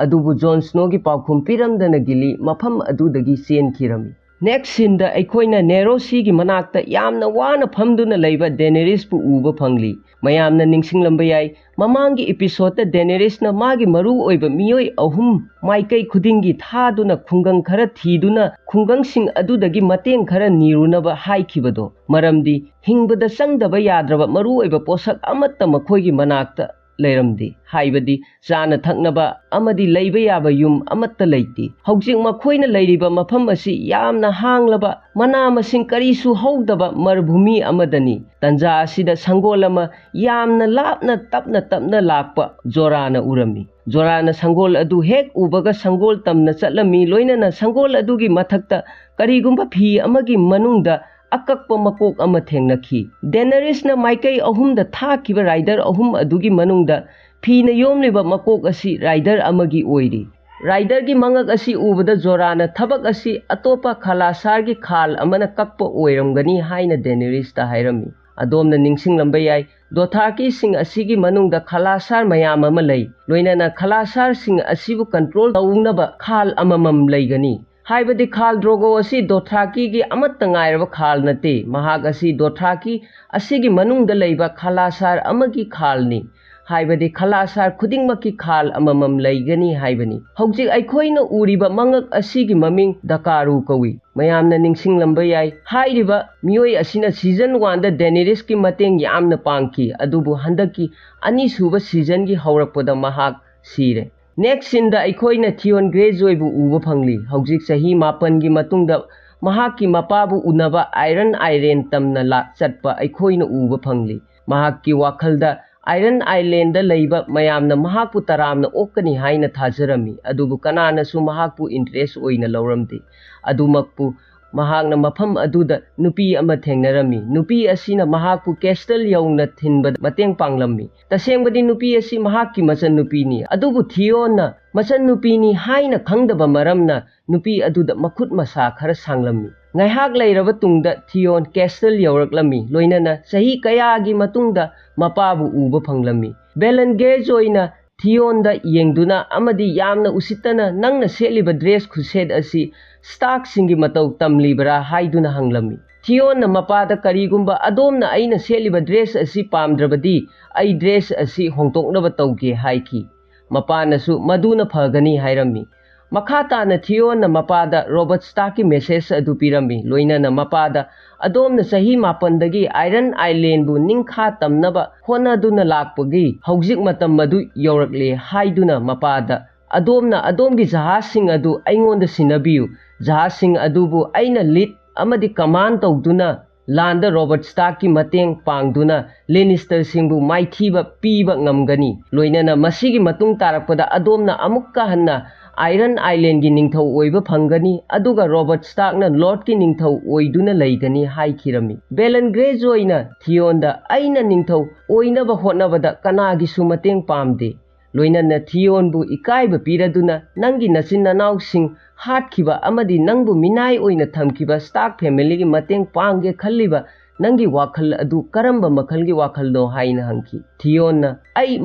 ꯑꯗꯨꯕꯨ ꯖꯣꯟ ꯁ꯭ꯅꯣꯒꯤ ꯄꯥꯎꯈꯨꯝ ꯄꯤꯔꯝꯗꯅ ꯒꯤꯂꯤ ꯃꯐꯝ ꯑꯗꯨꯗꯒꯤ ꯆꯦꯟꯈꯤꯔꯝꯃꯤ꯫ ꯅꯦꯛꯁ ꯁꯤꯟꯗ ꯑꯩꯈꯣꯏꯅ ꯅꯦꯔꯣꯁꯤꯒꯤ ꯃꯅꯥꯛꯇ ꯌꯥꯝꯅ ꯋꯥꯅ ꯐꯝꯗꯨꯅ ꯂꯩꯕ ꯗꯦꯅꯦꯔꯤꯁꯄꯨ ꯎꯕ ꯐꯪꯂꯤ꯫ ꯃꯌꯥꯝꯅ ꯅꯤꯡꯁꯤꯡꯂꯝꯕ ꯌꯥꯏ, ꯃꯃꯥꯡꯒꯤ ꯏꯄꯤꯁꯣꯗꯇ ꯗꯦꯅꯦꯔꯤꯁꯅ ꯃꯥꯒꯤ ꯃꯔꯨ ꯑꯣꯏꯕ ꯃꯤꯑꯣꯏ ꯑꯍꯨꯝ ꯃꯥꯏꯀꯩ ꯈꯨꯗꯤꯡꯒꯤ ꯊꯥꯗꯨꯅ ꯈꯨꯡꯒꯪ ꯈꯔ ꯊꯤꯗꯨꯅ ꯈꯨꯡꯒꯪꯁꯤꯡ ꯑꯗꯨꯗꯒꯤ ꯃꯇꯦꯡ ꯈꯔ ꯅꯤꯔꯨꯅꯕ ꯍꯥꯏꯈꯤꯕꯗꯣ꯫ ꯃꯔꯝꯗꯤ ꯍꯤꯡꯕꯗ ꯆꯪꯗꯕ ꯌꯥꯗ꯭ꯔꯕ ꯃꯔꯨꯑꯣꯏꯕ ꯄꯣꯠꯁꯛ ꯑꯃꯠꯇ ꯃꯈꯣꯏꯒꯤ ꯃꯅꯥꯛꯇ ꯂꯩꯔꯝꯗꯦ꯫ ꯍꯥꯏꯕꯗꯤ ꯆꯥꯅ ꯊꯛꯅꯕ ꯑꯃꯗꯤ ꯂꯩꯕ ꯌꯥꯕ ꯌꯨꯝ ꯑꯃꯠꯇ ꯂꯩꯇꯦ꯫ ꯍꯧꯖꯤꯛ ꯃꯈꯣꯏꯅ ꯂꯩꯔꯤꯕ ꯃꯐꯝ ꯑꯁꯤ ꯌꯥꯝꯅ ꯍꯥꯡꯂꯕ, ꯃꯅꯥ ꯃꯁꯤꯡ ꯀꯔꯤꯁꯨ ꯍꯧꯗꯕ ꯃꯔꯚꯨꯃꯤ ꯑꯃꯗꯅꯤ꯫ ꯇꯟꯖꯥ ꯑꯁꯤꯗ ꯁꯪꯒꯣꯜ ꯑꯃ ꯌꯥꯝꯅ ꯂꯥꯞꯅ ꯇꯞꯅ ꯇꯞꯅ ꯂꯥꯛꯄ ꯖꯣꯔꯥꯅ ꯎꯔꯝꯃꯤ꯫ ꯖꯣꯔꯥꯅ ꯁꯪꯒꯣꯜ ꯑꯗꯨ ꯍꯦꯛ ꯎꯕꯒ ꯁꯪꯒꯣꯜ ꯇꯝꯅ ꯆꯠꯂꯝꯃꯤ꯫ ꯂꯣꯏꯅꯅ ꯁꯪꯒꯣꯜ ꯑꯗꯨꯒꯤ ꯃꯊꯛꯇ ꯀꯔꯤꯒꯨꯝꯕ ꯐꯤ ꯑꯃꯒꯤ ꯃꯅꯨꯡꯗ ꯑꯀꯛꯄ ꯃꯀꯣꯛ ꯑꯃ ꯊꯦꯡꯅꯈꯤ꯫ ꯗꯦꯅꯔꯤꯁꯅ ꯃꯥꯏꯀꯩ ꯑꯍꯨꯝꯗ ꯊꯥꯈꯤꯕ ꯔꯥꯏꯗꯔ ꯑꯍꯨꯝ ꯑꯗꯨꯒꯤ ꯃꯅꯨꯡꯗ ꯐꯤꯅ ꯌꯣꯝꯂꯤꯕ ꯃꯀꯣꯛ ꯑꯁꯤ ꯔꯥꯏꯗꯔ ꯑꯃꯒꯤ ꯑꯣꯏꯔꯤ꯫ ꯔꯥꯏꯗꯔꯒꯤ ꯃꯉꯛ ꯑꯁꯤ ꯎꯕꯗ ꯖꯣꯔꯥꯅ ꯊꯕꯛ ꯑꯁꯤ ꯑꯇꯣꯞꯄ ꯈꯂꯥꯁꯥꯔꯒꯤ ꯈꯥꯜ ꯑꯃꯅ ꯀꯛꯄ ꯑꯣꯏꯔꯝꯒꯅꯤ ꯍꯥꯏꯅ ꯗꯦꯅꯤꯔꯤꯁꯇ ꯍꯥꯏꯔꯝꯃꯤ꯫ ꯑꯗꯣꯝꯅ ꯅꯤꯡꯁꯤꯡꯂꯝꯕ ꯌꯥꯏ, ꯗꯣꯊꯥꯔꯀꯤꯁꯤꯡ ꯑꯁꯤꯒꯤ ꯃꯅꯨꯡꯗ ꯈꯂꯥꯁꯥꯔ ꯃꯌꯥꯝ ꯑꯃ ꯂꯩ, ꯂꯣꯏꯅꯅ ꯈꯂꯥꯁꯥꯔꯁꯤꯡ ꯑꯁꯤꯕꯨ ꯀꯟꯇ꯭ꯔꯣꯜ ꯇꯧꯅꯕ ꯈꯥꯜ ꯑꯃꯃꯝ ꯂꯩꯒꯅꯤ꯫ ꯍꯥꯏꯕꯗꯤ ꯈꯥꯜ ꯗ꯭ꯔꯣꯒꯣ ꯑꯁꯤ ꯗꯣꯊ꯭ꯔꯥꯀꯤꯒꯤ ꯑꯃꯠꯇ ꯉꯥꯏꯔꯕ ꯈꯥꯜ ꯅꯠꯇꯦ, ꯃꯍꯥꯛ ꯑꯁꯤ ꯗꯣꯊ꯭ꯔꯥꯀꯤ ꯑꯁꯤꯒꯤ ꯃꯅꯨꯡꯗ ꯂꯩꯕ ꯈꯂꯥꯁꯥꯔ ꯑꯃꯒꯤ ꯈꯥꯜꯅꯤ꯫ ꯍꯥꯏꯕꯗꯤ ꯈꯂꯥꯁꯥꯔ ꯈꯨꯗꯤꯡꯃꯛꯀꯤ ꯈꯥꯜ ꯑꯃꯃꯝ ꯂꯩꯒꯅꯤ ꯍꯥꯏꯕꯅꯤ꯫ ꯍꯧꯖꯤꯛ ꯑꯩꯈꯣꯏꯅ ꯎꯔꯤꯕ ꯃꯉꯛ ꯑꯁꯤꯒꯤ ꯃꯃꯤꯡ ꯗꯀꯥꯔꯨ ꯀꯧꯏ꯫ ꯃꯌꯥꯝꯅ ꯅꯤꯡꯁꯤꯡꯂꯝꯕ ꯌꯥꯏ, ꯍꯥꯏꯔꯤꯕ ꯃꯤꯑꯣꯏ ꯑꯁꯤꯅ ꯁꯤꯖꯟ ꯋꯥꯟꯗ ꯗꯦꯅꯤꯔꯤꯁꯀꯤ ꯃꯇꯦꯡ ꯌꯥꯝꯅ ꯄꯥꯡꯈꯤ, ꯑꯗꯨꯕꯨ ꯍꯟꯗꯛꯀꯤ ꯑꯅꯤꯁꯨꯕ ꯁꯤꯖꯟꯒꯤ ꯍꯧꯔꯛꯄꯗ ꯃꯍꯥꯛ ꯁꯤꯔꯦ꯫ ꯅꯦꯛꯁ ꯁꯤꯟꯗ ꯑꯩꯈꯣꯏꯅ ꯊꯤꯌꯣꯟ ꯒ꯭ꯔꯦꯖꯣꯏꯕꯨ ꯎꯕ ꯐꯪꯂꯤ꯫ ꯍꯧꯖꯤꯛ ꯆꯍꯤ ꯃꯥꯄꯟꯒꯤ ꯃꯇꯨꯡꯗ ꯃꯍꯥꯛꯀꯤ ꯃꯄꯥꯕꯨ ꯎꯅꯕ ꯑꯥꯏꯔꯟ ꯑꯥꯏꯂꯦꯟ ꯇꯝꯅ ꯂꯥꯛ-, ꯆꯠꯄ ꯑꯩꯈꯣꯏꯅ ꯎꯕ ꯐꯪꯂꯤ꯫ ꯃꯍꯥꯛꯀꯤ ꯋꯥꯈꯜꯗ ꯑꯥꯏꯔꯟ ꯑꯥꯏꯂꯦꯟꯗ ꯂꯩꯕ ꯃꯌꯥꯝꯅ ꯃꯍꯥꯛꯄꯨ ꯇꯔꯥꯝꯅ ꯑꯣꯛꯀꯅꯤ ꯍꯥꯏꯅ ꯊꯥꯖꯔꯝꯃꯤ, ꯑꯗꯨꯕꯨ ꯀꯅꯥꯅꯁꯨ ꯃꯍꯥꯛꯄꯨ ꯏꯟꯇꯔꯦꯁ ꯑꯣꯏꯅ ꯂꯧꯔꯝꯗꯦ꯫ ꯑꯗꯨꯃꯛꯄꯨ ꯃꯍꯥꯛꯅ ꯃꯐꯝ ꯑꯗꯨꯗ ꯅꯨꯄꯤ ꯑꯃ ꯊꯦꯡꯅꯔꯝꯃꯤ꯫ ꯅꯨꯄꯤ ꯑꯁꯤꯅ ꯃꯍꯥꯛꯄꯨ ꯀꯦꯁꯇꯜ ꯌꯧꯅ ꯊꯤꯟꯕꯗ ꯃꯇꯦꯡ ꯄꯥꯡꯂꯝꯃꯤ꯫ ꯇꯁꯦꯡꯕꯗꯤ ꯅꯨꯄꯤ ꯑꯁꯤ ꯃꯍꯥꯛꯀꯤ ꯃꯆꯟꯅꯨꯄꯤꯅꯤ, ꯑꯗꯨꯕꯨ ꯊꯤꯌꯣꯟꯅ ꯃꯆꯟꯅꯨꯄꯤꯅꯤ ꯍꯥꯏꯅ ꯈꯪꯗꯕ ꯃꯔꯝꯅ ꯅꯨꯄꯤ ꯑꯗꯨꯗ ꯃꯈꯨꯠ ꯃꯁꯥ ꯈꯔ ꯁꯥꯡꯂꯝꯃꯤ꯫ ꯉꯥꯏꯍꯥꯛ ꯂꯩꯔꯕ ꯇꯨꯡꯗ ꯊꯤꯌꯣꯟ ꯀꯦꯁꯇꯜ ꯌꯧꯔꯛꯂꯝꯃꯤ, ꯂꯣꯏꯅꯅ ꯆꯍꯤ ꯀꯌꯥꯒꯤ ꯃꯇꯨꯡꯗ ꯃꯄꯥꯕꯨ ꯎꯕ ꯐꯪꯂꯝꯃꯤ꯫ ꯕꯦꯂꯟ ꯒ꯭ꯔꯦꯖꯣꯏꯅ ꯊꯤꯌꯣꯟꯗ ꯌꯦꯡꯗꯨꯅ ꯑꯃꯗꯤ ꯌꯥꯝꯅ ꯎꯁꯤꯠꯇꯅ, "ꯅꯪꯅ ꯁꯦꯠꯂꯤꯕ ꯗ꯭ꯔꯦꯁ ꯈꯨꯁꯦꯠ ꯑꯁꯤ ꯁ꯭ꯇꯥꯔꯛꯁꯤꯡꯒꯤ ꯃꯇꯧ ꯇꯝꯂꯤꯕꯔꯥ?" ꯍꯥꯏꯗꯨꯅ ꯍꯪꯂꯝꯃꯤ꯫ ꯊꯤꯌꯣꯟꯅ ꯃꯄꯥꯗ, "ꯀꯔꯤꯒꯨꯝꯕ ꯑꯗꯣꯝꯅ ꯑꯩꯅ ꯁꯦꯠꯂꯤꯕ ꯗ꯭ꯔꯦꯁ ꯑꯁꯤ ꯄꯥꯝꯗ꯭ꯔꯕꯗꯤ ꯑꯩ ꯗ꯭ꯔꯦꯁ ꯑꯁꯤ ꯍꯣꯡꯗꯣꯛꯅꯕ ꯇꯧꯒꯦ" ꯍꯥꯏꯈꯤ꯫ ꯃꯄꯥꯅꯁꯨ, "ꯃꯗꯨꯅ ꯐꯒꯅꯤ" ꯍꯥꯏꯔꯝꯃꯤ꯫ ꯃꯈꯥ ꯇꯥꯅ ꯊꯤꯌꯣꯟꯅ ꯃꯄꯥꯗ ꯔꯣꯕꯔꯠ ꯁ꯭ꯇꯥꯔꯛꯀꯤ ꯃꯦꯁꯦꯖ ꯑꯗꯨ ꯄꯤꯔꯝꯃꯤ, ꯂꯣꯏꯅꯅ ꯃꯄꯥꯗ, "ꯑꯗꯣꯝꯅ ꯆꯍꯤ ꯃꯥꯄꯟꯗꯒꯤ ꯑꯥꯏꯔꯟ ꯑꯥꯏꯂꯦꯟꯕꯨ ꯅꯤꯡꯈꯥ ꯇꯝꯅꯕ ꯍꯣꯠꯅꯗꯨꯅ ꯂꯥꯛꯄꯒꯤ ꯍꯧꯖꯤꯛ ꯃꯇꯝ ꯑꯗꯨ ꯌꯧꯔꯛꯂꯦ" ꯍꯥꯏꯗꯨꯅ ꯃꯄꯥꯗ, "ꯑꯗꯣꯝꯅ ꯑꯗꯣꯝꯒꯤ ꯖꯍꯥꯖꯁꯤꯡ ꯑꯗꯨ ꯑꯩꯉꯣꯟꯗ ꯁꯤꯟꯅꯕꯤꯌꯨ꯫ ꯖꯍꯥꯖꯁꯤꯡ ꯑꯗꯨꯕꯨ ꯑꯩꯅ ꯂꯤꯗ ꯑꯃꯗꯤ ꯀꯃꯥꯟ ꯇꯧꯗꯨꯅ ꯂꯥꯟꯗ ꯔꯣꯕꯔꯠ ꯁ꯭ꯇꯥꯔꯛꯀꯤ ꯃꯇꯦꯡ ꯄꯥꯡꯗꯨꯅ ꯂꯦꯅꯤꯁꯇꯔꯁꯤꯡꯕꯨ ꯃꯥꯏꯊꯤꯕ ꯄꯤꯕ ꯉꯝꯒꯅꯤ꯫ ꯂꯣꯏꯅꯅ ꯃꯁꯤꯒꯤ ꯃꯇꯨꯡ ꯇꯥꯔꯛꯄꯗ ꯑꯗꯣꯝꯅ ꯑꯃꯨꯛꯀ ꯍꯟꯅ ꯑꯥꯏꯔꯟ ꯑꯥꯏꯂꯦꯟꯒꯤ ꯅꯤꯡꯊꯧ ꯑꯣꯏꯕ ꯐꯪꯒꯅꯤ, ꯑꯗꯨꯒ ꯔꯣꯕꯔꯠ ꯁ꯭ꯇꯥꯔꯛꯅ ꯂꯣꯔꯗꯀꯤ ꯅꯤꯡꯊꯧ ꯑꯣꯏꯗꯨꯅ ꯂꯩꯒꯅꯤ" ꯍꯥꯏꯈꯤꯔꯝꯃꯤ꯫ ꯕꯦꯂꯟ ꯒ꯭ꯔꯦꯖꯣꯏꯅ ꯊꯤꯌꯣꯟꯗ, "ꯑꯩꯅ ꯅꯤꯡꯊꯧ ꯑꯣꯏꯅꯕ ꯍꯣꯠꯅꯕꯗ ꯀꯅꯥꯒꯤꯁꯨ ꯃꯇꯦꯡ ꯄꯥꯝꯗꯦ꯫ ꯂꯣꯏꯅꯅ ꯊꯤꯌꯣꯟꯕꯨ ꯏꯀꯥꯏꯕ ꯄꯤꯔꯗꯨꯅ ꯅꯪꯒꯤ ꯅꯆꯤꯟ ꯅꯅꯥꯎꯁꯤꯡ ꯍꯥꯠꯈꯤꯕ ꯑꯃꯗꯤ ꯅꯪꯕꯨ ꯃꯤꯅꯥꯏ ꯑꯣꯏꯅ ꯊꯝꯈꯤꯕ ꯁ꯭ꯇꯥꯔꯛ ꯐꯦꯃꯤꯂꯤꯒꯤ ꯃꯇꯦꯡ ꯄꯥꯡꯒꯦ ꯈꯜꯂꯤꯕ ꯅꯪꯒꯤ ꯋꯥꯈꯜ ꯑꯗꯨ ꯀꯔꯝꯕ ꯃꯈꯜꯒꯤ ꯋꯥꯈꯜꯅꯣ?" ꯍꯥꯏꯅ ꯍꯪꯈꯤ꯫ ꯊꯤꯌꯣꯟꯅ, "ꯑꯩ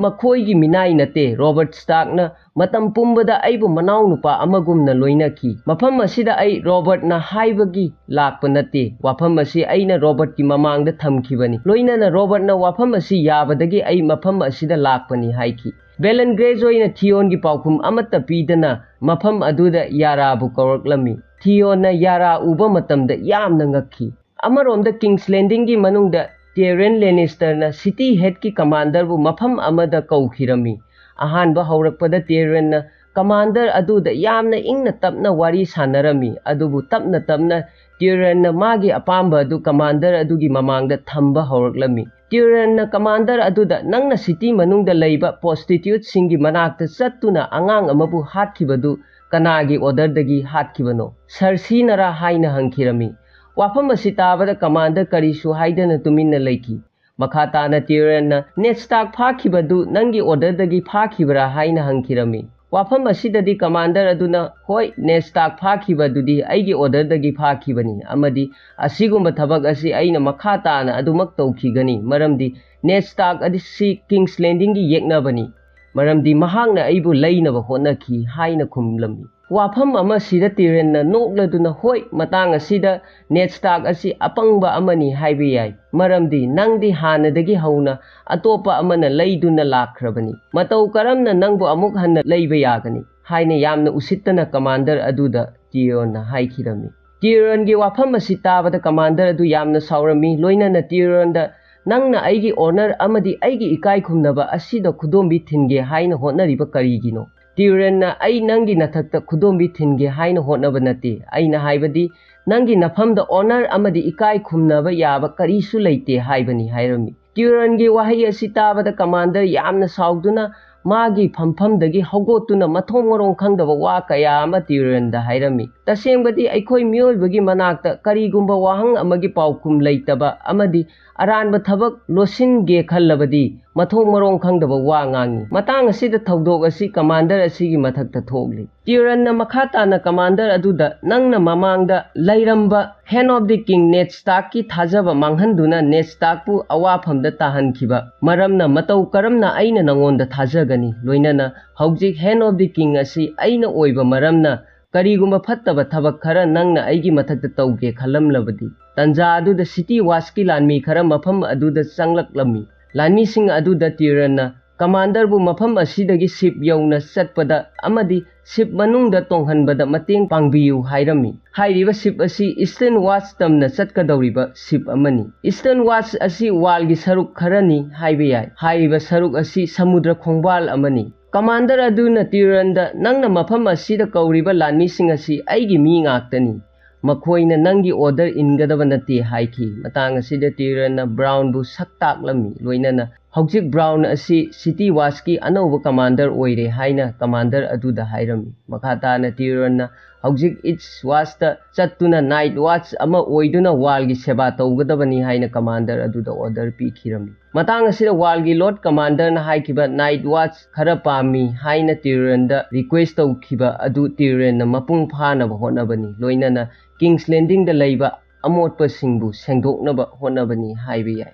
ꯃꯈꯣꯏꯒꯤ ꯃꯤꯅꯥꯏ ꯅꯠꯇꯦ꯫ ꯔꯣꯕꯔꯠ ꯁ꯭ꯇꯥꯔꯛꯅ ꯃꯇꯝ ꯄꯨꯝꯕꯗ ꯑꯩꯕꯨ ꯃꯅꯥꯎꯅꯨꯄꯥ ꯑꯃꯒꯨꯝꯅ ꯂꯣꯏꯅꯈꯤ꯫ ꯃꯐꯝ ꯑꯁꯤꯗ ꯑꯩ ꯔꯣꯕꯔꯠꯅ ꯍꯥꯏꯕꯒꯤ ꯂꯥꯛꯄ ꯅꯠꯇꯦ꯫ ꯋꯥꯐꯝ ꯑꯁꯤ ꯑꯩꯅ ꯔꯣꯕꯔꯠꯀꯤ ꯃꯃꯥꯡꯗ ꯊꯝꯈꯤꯕꯅꯤ꯫ ꯂꯣꯏꯅꯅ ꯔꯣꯕꯔꯠꯅ ꯋꯥꯐꯝ ꯑꯁꯤ ꯌꯥꯕꯗꯒꯤ ꯑꯩ ꯃꯐꯝ ꯑꯁꯤꯗ ꯂꯥꯛꯄꯅꯤ" ꯍꯥꯏꯈꯤ꯫ ꯕꯦꯂꯟ ꯒ꯭ꯔꯦꯖꯣꯏꯅ ꯊꯤꯌꯣꯟꯒꯤ ꯄꯥꯎꯈꯨꯝ ꯑꯃꯠꯇ ꯄꯤꯗꯅ ꯃꯐꯝ ꯑꯗꯨꯗ ꯌꯥꯔꯥꯕꯨ ꯀꯧꯔꯛꯂꯝꯃꯤ꯫ ꯊꯤꯌꯣꯟꯅ ꯌꯥꯔꯥ ꯎꯕ ꯃꯇꯝꯗ ꯌꯥꯝꯅ ꯉꯛꯈꯤ꯫ ꯑꯃꯔꯣꯝꯗ ꯀꯤꯡꯁ ꯂꯦꯟꯗꯤꯡꯒꯤ ꯃꯅꯨꯡꯗ ꯇꯤꯌꯣꯔꯤꯌꯟ ꯂꯦꯅꯤꯁꯇꯔꯅ ꯁꯤꯇꯤ ꯍꯦꯗꯀꯤ ꯀꯃꯥꯟꯗꯔꯕꯨ ꯃꯐꯝ ꯑꯃꯗ ꯀꯧꯈꯤꯔꯝꯃꯤ꯫ ꯑꯍꯥꯟꯕ ꯍꯧꯔꯛꯄꯗ ꯇꯤꯌꯣꯔꯤꯌꯟꯅ ꯀꯃꯥꯟꯗꯔ ꯑꯗꯨꯗ ꯌꯥꯝꯅ ꯏꯪꯅ ꯇꯞꯅ ꯋꯥꯔꯤ ꯁꯥꯟꯅꯔꯝꯃꯤ, ꯑꯗꯨꯕꯨ ꯇꯞꯅ ꯇꯞꯅ ꯇꯤꯌꯣꯔꯤꯌꯟꯅ ꯃꯥꯒꯤ ꯑꯄꯥꯝꯕ ꯑꯗꯨ ꯀꯃꯥꯟꯗꯔ ꯑꯗꯨꯒꯤ ꯃꯃꯥꯡꯗ ꯊꯝꯕ ꯍꯧꯔꯛꯂꯝꯃꯤ꯫ ꯇꯤꯌꯣꯔꯤꯌꯟꯅ ꯀꯃꯥꯟꯗꯔ ꯑꯗꯨꯗ, "ꯅꯪꯅ ꯁꯤꯇꯤ ꯃꯅꯨꯡꯗ ꯂꯩꯕ ꯄ꯭ꯔꯣꯁꯇꯤꯇ꯭ꯌꯨꯠꯁꯤꯡꯒꯤ ꯃꯅꯥꯛꯇ ꯆꯠꯇꯨꯅ ꯑꯉꯥꯡ ꯑꯃꯕꯨ ꯍꯥꯠꯈꯤꯕꯗꯨ ꯀꯅꯥꯒꯤ ꯑꯣꯔꯗꯔꯗꯒꯤ ꯍꯥꯠꯈꯤꯕꯅꯣ? ꯁꯔꯁꯤꯅꯔꯥ?" ꯍꯥꯏꯅ ꯍꯪꯈꯤꯔꯝꯃꯤ꯫ ꯋꯥꯐꯝ ꯑꯁꯤ ꯇꯥꯕꯗ ꯀꯃꯥꯟꯗꯔ ꯀꯔꯤꯁꯨ ꯍꯥꯏꯗꯅ ꯇꯨꯃꯤꯟꯅ ꯂꯩꯈꯤ꯫ ꯃꯈꯥ ꯇꯥꯅ ꯇꯤꯌꯣꯔꯤꯌꯟꯅ, "ꯅꯦꯗ ꯁ꯭ꯇꯥꯔꯛ ꯐꯥꯈꯤꯕꯗꯨ ꯅꯪꯒꯤ ꯑꯣꯔꯗꯔꯗꯒꯤ ꯐꯥꯈꯤꯕꯔꯥ?" ꯍꯥꯏꯅ ꯍꯪꯈꯤꯔꯝꯃꯤ꯫ ꯋꯥꯐꯝ ꯑꯁꯤꯗꯗꯤ ꯀꯃꯥꯟꯗꯔ ꯑꯗꯨꯅ, "ꯍꯣꯏ, ꯅꯦꯗ ꯁ꯭ꯇꯥꯔꯛ ꯐꯥꯈꯤꯕ ꯑꯗꯨꯗꯤ ꯑꯩꯒꯤ ꯑꯣꯔꯗꯔꯗꯒꯤ ꯐꯥꯈꯤꯕꯅꯤ, ꯑꯃꯗꯤ ꯑꯁꯤꯒꯨꯝꯕ ꯊꯕꯛ ꯑꯁꯤ ꯑꯩꯅ ꯃꯈꯥ ꯇꯥꯅ ꯑꯗꯨꯃꯛ ꯇꯧꯈꯤꯒꯅꯤ, ꯃꯔꯝꯗꯤ ꯅꯦꯗ ꯁ꯭ꯇꯥꯔꯛ ꯑꯁꯤ ꯀꯤꯡꯁ ꯂꯦꯟꯗꯤꯡꯒꯤ ꯌꯦꯛꯅꯕꯅꯤ, ꯃꯔꯝꯗꯤ ꯃꯍꯥꯛꯅ ꯑꯩꯕꯨ ꯂꯩꯅꯕ ꯍꯣꯠꯅꯈꯤ" ꯍꯥꯏꯅ ꯈꯨꯝꯂꯝꯃꯤ꯫ ꯋꯥꯐꯝ ꯑꯃꯁꯤꯗ ꯇꯤꯌꯣꯔꯤꯌꯟꯅ ꯅꯣꯛꯂꯗꯨꯅ, "ꯍꯣꯏ, ꯃꯇꯥꯡ ꯑꯁꯤꯗ ꯅꯦꯗ ꯁ꯭ꯇꯥꯔꯛ ꯑꯁꯤ ꯑꯄꯪꯕ ꯑꯃꯅꯤ ꯍꯥꯏꯕ ꯌꯥꯏ, ꯃꯔꯝꯗꯤ ꯅꯪꯗꯤ ꯍꯥꯟꯅꯗꯒꯤ ꯍꯧꯅ ꯑꯇꯣꯞꯄ ꯑꯃꯅ ꯂꯩꯗꯨꯅ ꯂꯥꯛꯈ꯭ꯔꯕꯅꯤ꯫ ꯃꯇꯧ ꯀꯔꯝꯅ ꯅꯪꯕꯨ ꯑꯃꯨꯛ ꯍꯟꯅ ꯂꯩꯕ ꯌꯥꯒꯅꯤ?" ꯍꯥꯏꯅ ꯌꯥꯝꯅ ꯎꯁꯤꯠꯇꯅ ꯀꯃꯥꯟꯗꯔ ꯑꯗꯨꯗ ꯇꯤꯌꯣꯟꯅ ꯍꯥꯏꯈꯤꯔꯝꯃꯤ꯫ ꯇꯤꯌꯣꯟꯒꯤ ꯋꯥꯐꯝ ꯑꯁꯤ ꯇꯥꯕꯗ ꯀꯃꯥꯟꯗꯔ ꯑꯗꯨ ꯌꯥꯝꯅ ꯁꯥꯎꯔꯝꯃꯤ, ꯂꯣꯏꯅꯅ ꯇꯤꯌꯣꯟꯗ "ꯅꯪꯅ ꯑꯩꯒꯤ ꯑꯣꯅꯔ ꯑꯃꯗꯤ ꯑꯩꯒꯤ ꯏꯀꯥꯏ ꯈꯨꯝꯅꯕ ꯑꯁꯤꯗ ꯈꯨꯗꯣꯝꯕꯤ ꯊꯤꯟꯒꯦ ꯍꯥꯏꯅ ꯍꯣꯠꯅꯔꯤꯕ ꯀꯔꯤꯒꯤꯅꯣ?" ꯇꯤꯌꯣꯟꯅ "ꯑꯩ ꯅꯪꯒꯤ ꯅꯊꯛꯇ ꯈꯨꯗꯣꯝꯕꯤ ꯊꯤꯟꯒꯦ ꯍꯥꯏꯅ ꯍꯣꯠꯅꯕ ꯅꯠꯇꯦ꯫ ꯑꯩꯅ ꯍꯥꯏꯕꯗꯤ ꯅꯪꯒꯤ ꯅꯐꯝꯗ ꯑꯣꯅꯔ ꯑꯃꯗꯤ ꯏꯀꯥꯏ ꯈꯨꯝꯅꯕ ꯌꯥꯕ ꯀꯔꯤꯁꯨ ꯂꯩꯇꯦ ꯍꯥꯏꯕꯅꯤ" ꯍꯥꯏꯔꯝꯃꯤ꯫ ꯇꯤꯌꯣꯟꯒꯤ ꯋꯥꯍꯩ ꯑꯁꯤ ꯇꯥꯕꯗ ꯀꯃꯥꯟꯗꯔ ꯌꯥꯝꯅ ꯁꯥꯎꯗꯨꯅ ꯃꯥꯒꯤ ꯐꯝꯐꯝꯗꯒꯤ ꯍꯧꯒꯠꯇꯨꯅ ꯃꯊꯣꯡ ꯃꯔꯣꯡ ꯈꯪꯗꯕ ꯋꯥ ꯀꯌꯥ ꯑꯃ ꯇꯤꯌꯣꯟꯗ ꯍꯥꯏꯔꯝꯃꯤ꯫ ꯇꯁꯦꯡꯕꯗꯤ ꯑꯩꯈꯣꯏ ꯃꯤꯑꯣꯏꯕꯒꯤ ꯃꯅꯥꯛꯇ ꯀꯔꯤꯒꯨꯝꯕ ꯋꯥꯍꯪ ꯑꯃꯒꯤ ꯄꯥꯎꯈꯨꯝ ꯂꯩꯇꯕ ꯑꯃꯗꯤ ꯑꯔꯥꯟꯕ ꯊꯕꯛ ꯂꯣꯠꯁꯤꯟꯒꯦ ꯈꯜꯂꯕꯗꯤ ꯃꯊꯣꯡ ꯃꯔꯣꯡ ꯈꯪꯗꯕ ꯋꯥ ꯉꯥꯡꯉꯤ꯫ ꯃꯇꯥꯡ ꯑꯁꯤꯗ ꯊꯧꯗꯣꯛ ꯑꯁꯤ ꯀꯃꯥꯟꯗꯔ ꯑꯁꯤꯒꯤ ꯃꯊꯛꯇ ꯊꯣꯛꯂꯤ꯫ ꯇꯤꯌꯣꯟꯅ ꯃꯈꯥ ꯇꯥꯅ ꯀꯃꯥꯟꯗꯔ ꯑꯗꯨꯗ "ꯅꯪꯅ ꯃꯃꯥꯡꯗ ꯂꯩꯔꯝꯕ Hand of the King ꯅꯦꯗ ꯁ꯭ꯇꯥꯔꯛꯀꯤ ꯊꯥꯖꯕ ꯃꯥꯡꯍꯟꯗꯨꯅ ꯅꯦꯗ ꯁ꯭ꯇꯥꯔꯛꯄꯨ ꯑꯋꯥꯐꯝꯗ ꯇꯥꯍꯟꯈꯤꯕ ꯃꯔꯝꯅ ꯃꯇꯧ ꯀꯔꯝꯅ ꯑꯩꯅ ꯅꯉꯣꯟꯗ ꯊꯥꯖꯒꯅꯤ? ꯂꯣꯏꯅꯅ ꯍꯧꯖꯤꯛ Hand of the King ꯑꯁꯤ ꯑꯩꯅ ꯑꯣꯏꯕ ꯃꯔꯝꯅ ꯀꯔꯤꯒꯨꯝꯕ ꯐꯠꯇꯕ ꯊꯕꯛ ꯈꯔ ꯅꯪꯅ ꯑꯩꯒꯤ ꯃꯊꯛꯇ ꯇꯧꯒꯦ ꯈꯜꯂꯝꯂꯕꯗꯤ?" ꯇꯟꯖꯥ ꯑꯗꯨꯗ ꯁꯤꯇꯤ ꯋꯥꯆꯀꯤ ꯂꯥꯟꯃꯤ ꯈꯔ ꯃꯐꯝ ꯑꯗꯨꯗ ꯆꯪꯂꯛꯂꯝꯃꯤ꯫ ꯂꯥꯟꯃꯤꯁꯤꯡ ꯑꯗꯨꯗ ꯇꯤꯌꯣꯟꯅ ꯀꯃꯥꯟꯗꯔꯕꯨ ꯃꯐꯝ ꯑꯁꯤꯗꯒꯤ ꯁꯤꯞ ꯌꯧꯅ ꯆꯠꯄꯗ ꯑꯃꯗꯤ ꯁꯤꯞ ꯃꯅꯨꯡꯗ ꯇꯣꯡꯍꯟꯕꯗ ꯃꯇꯦꯡ ꯄꯥꯡꯕꯤꯌꯨ ꯍꯥꯏꯔꯝꯃꯤ꯫ ꯍꯥꯏꯔꯤꯕ ꯁꯤꯞ ꯑꯁꯤ ꯏꯁꯇꯔꯟ ꯋꯥꯆ ꯇꯝꯅ ꯆꯠꯀꯗꯧꯔꯤꯕ ꯁꯤꯞ ꯑꯃꯅꯤ꯫ ꯏꯁꯇꯔꯟ ꯋꯥꯆ ꯑꯁꯤ ꯋꯥꯜꯒꯤ ꯁꯔꯨꯛ ꯈꯔꯅꯤ ꯍꯥꯏꯕ ꯌꯥꯏ꯫ ꯍꯥꯏꯔꯤꯕ ꯁꯔꯨꯛ ꯑꯁꯤ ꯁꯃꯨꯗ꯭ꯔ ꯈꯣꯡꯕꯥꯜ ꯑꯃꯅꯤ꯫ ꯀꯃꯥꯟꯗꯔ ꯑꯗꯨꯅ ꯇꯤꯌꯣꯟꯗ "ꯅꯪꯅ ꯃꯐꯝ ꯑꯁꯤꯗ ꯀꯧꯔꯤꯕ ꯂꯥꯟꯃꯤꯁꯤꯡ ꯑꯁꯤ ꯑꯩꯒꯤ ꯃꯤ ꯉꯥꯛꯇꯅꯤ꯫ ꯃꯈꯣꯏꯅ ꯅꯪꯒꯤ ꯑꯣꯔꯗꯔ ꯏꯟꯒꯗꯕ ꯅꯠꯇꯦ" ꯍꯥꯏꯈꯤ꯫ ꯃꯇꯥꯡ ꯑꯁꯤꯗ ꯇꯤꯌꯣꯟꯅ ꯕ꯭ꯔꯥꯎꯟꯕꯨ ꯁꯛ ꯇꯥꯛꯂꯝꯃꯤ꯫ ꯂꯣꯏꯅꯅ ꯍꯧꯖꯤꯛ ꯕ꯭ꯔꯥꯎꯟ ꯑꯁꯤ ꯁꯤꯇꯤ ꯋꯥꯆꯀꯤ ꯑꯅꯧꯕ ꯀꯃꯥꯟꯗꯔ ꯑꯣꯏꯔꯦ ꯍꯥꯏꯅ ꯀꯃꯥꯟꯗꯔ ꯑꯗꯨꯗ ꯍꯥꯏꯔꯝꯃꯤ꯫ ꯃꯈꯥ ꯇꯥꯅ ꯇꯤꯌꯣꯟꯅ ꯍꯧꯖꯤꯛ ꯏꯁ ꯋꯥꯆꯇ ꯆꯠꯇꯨꯅ ꯅꯥꯏꯠ ꯋꯥꯆ ꯑꯃ ꯑꯣꯏꯗꯨꯅ ꯋꯥꯜꯒꯤ ꯁꯦꯕꯥ ꯇꯧꯒꯗꯕꯅꯤ ꯍꯥꯏꯅ ꯀꯃꯥꯟꯗꯔ ꯑꯗꯨꯗ ꯑꯣꯔꯗꯔ ꯄꯤꯈꯤꯔꯝꯃꯤ꯫ ꯃꯇꯥꯡ ꯑꯁꯤꯗ ꯋꯥꯜꯒꯤ ꯂꯣꯔꯗ ꯀꯃꯥꯟꯗꯔꯅ ꯍꯥꯏꯈꯤꯕ ꯅꯥꯏꯠ ꯋꯥꯆ ꯈꯔ ꯄꯥꯝꯃꯤ ꯍꯥꯏꯅ ꯇꯤꯌꯣꯟꯗ ꯔꯤꯀ꯭ꯋꯦꯁ ꯇꯧꯈꯤꯕ ꯑꯗꯨ ꯇꯤꯌꯣꯟꯅ ꯃꯄꯨꯡ ꯐꯥꯅꯕ ꯍꯣꯠꯅꯕꯅꯤ꯫ ꯂꯣꯏꯅꯅ ꯀꯤꯡꯁ ꯂꯦꯟꯗꯤꯡꯗ ꯂꯩꯕ ꯑꯃꯣꯠꯄꯁꯤꯡꯕꯨ ꯁꯦꯡꯗꯣꯛꯅꯕ ꯍꯣꯠꯅꯕꯅꯤ ꯍꯥꯏꯕ ꯌꯥꯏ꯫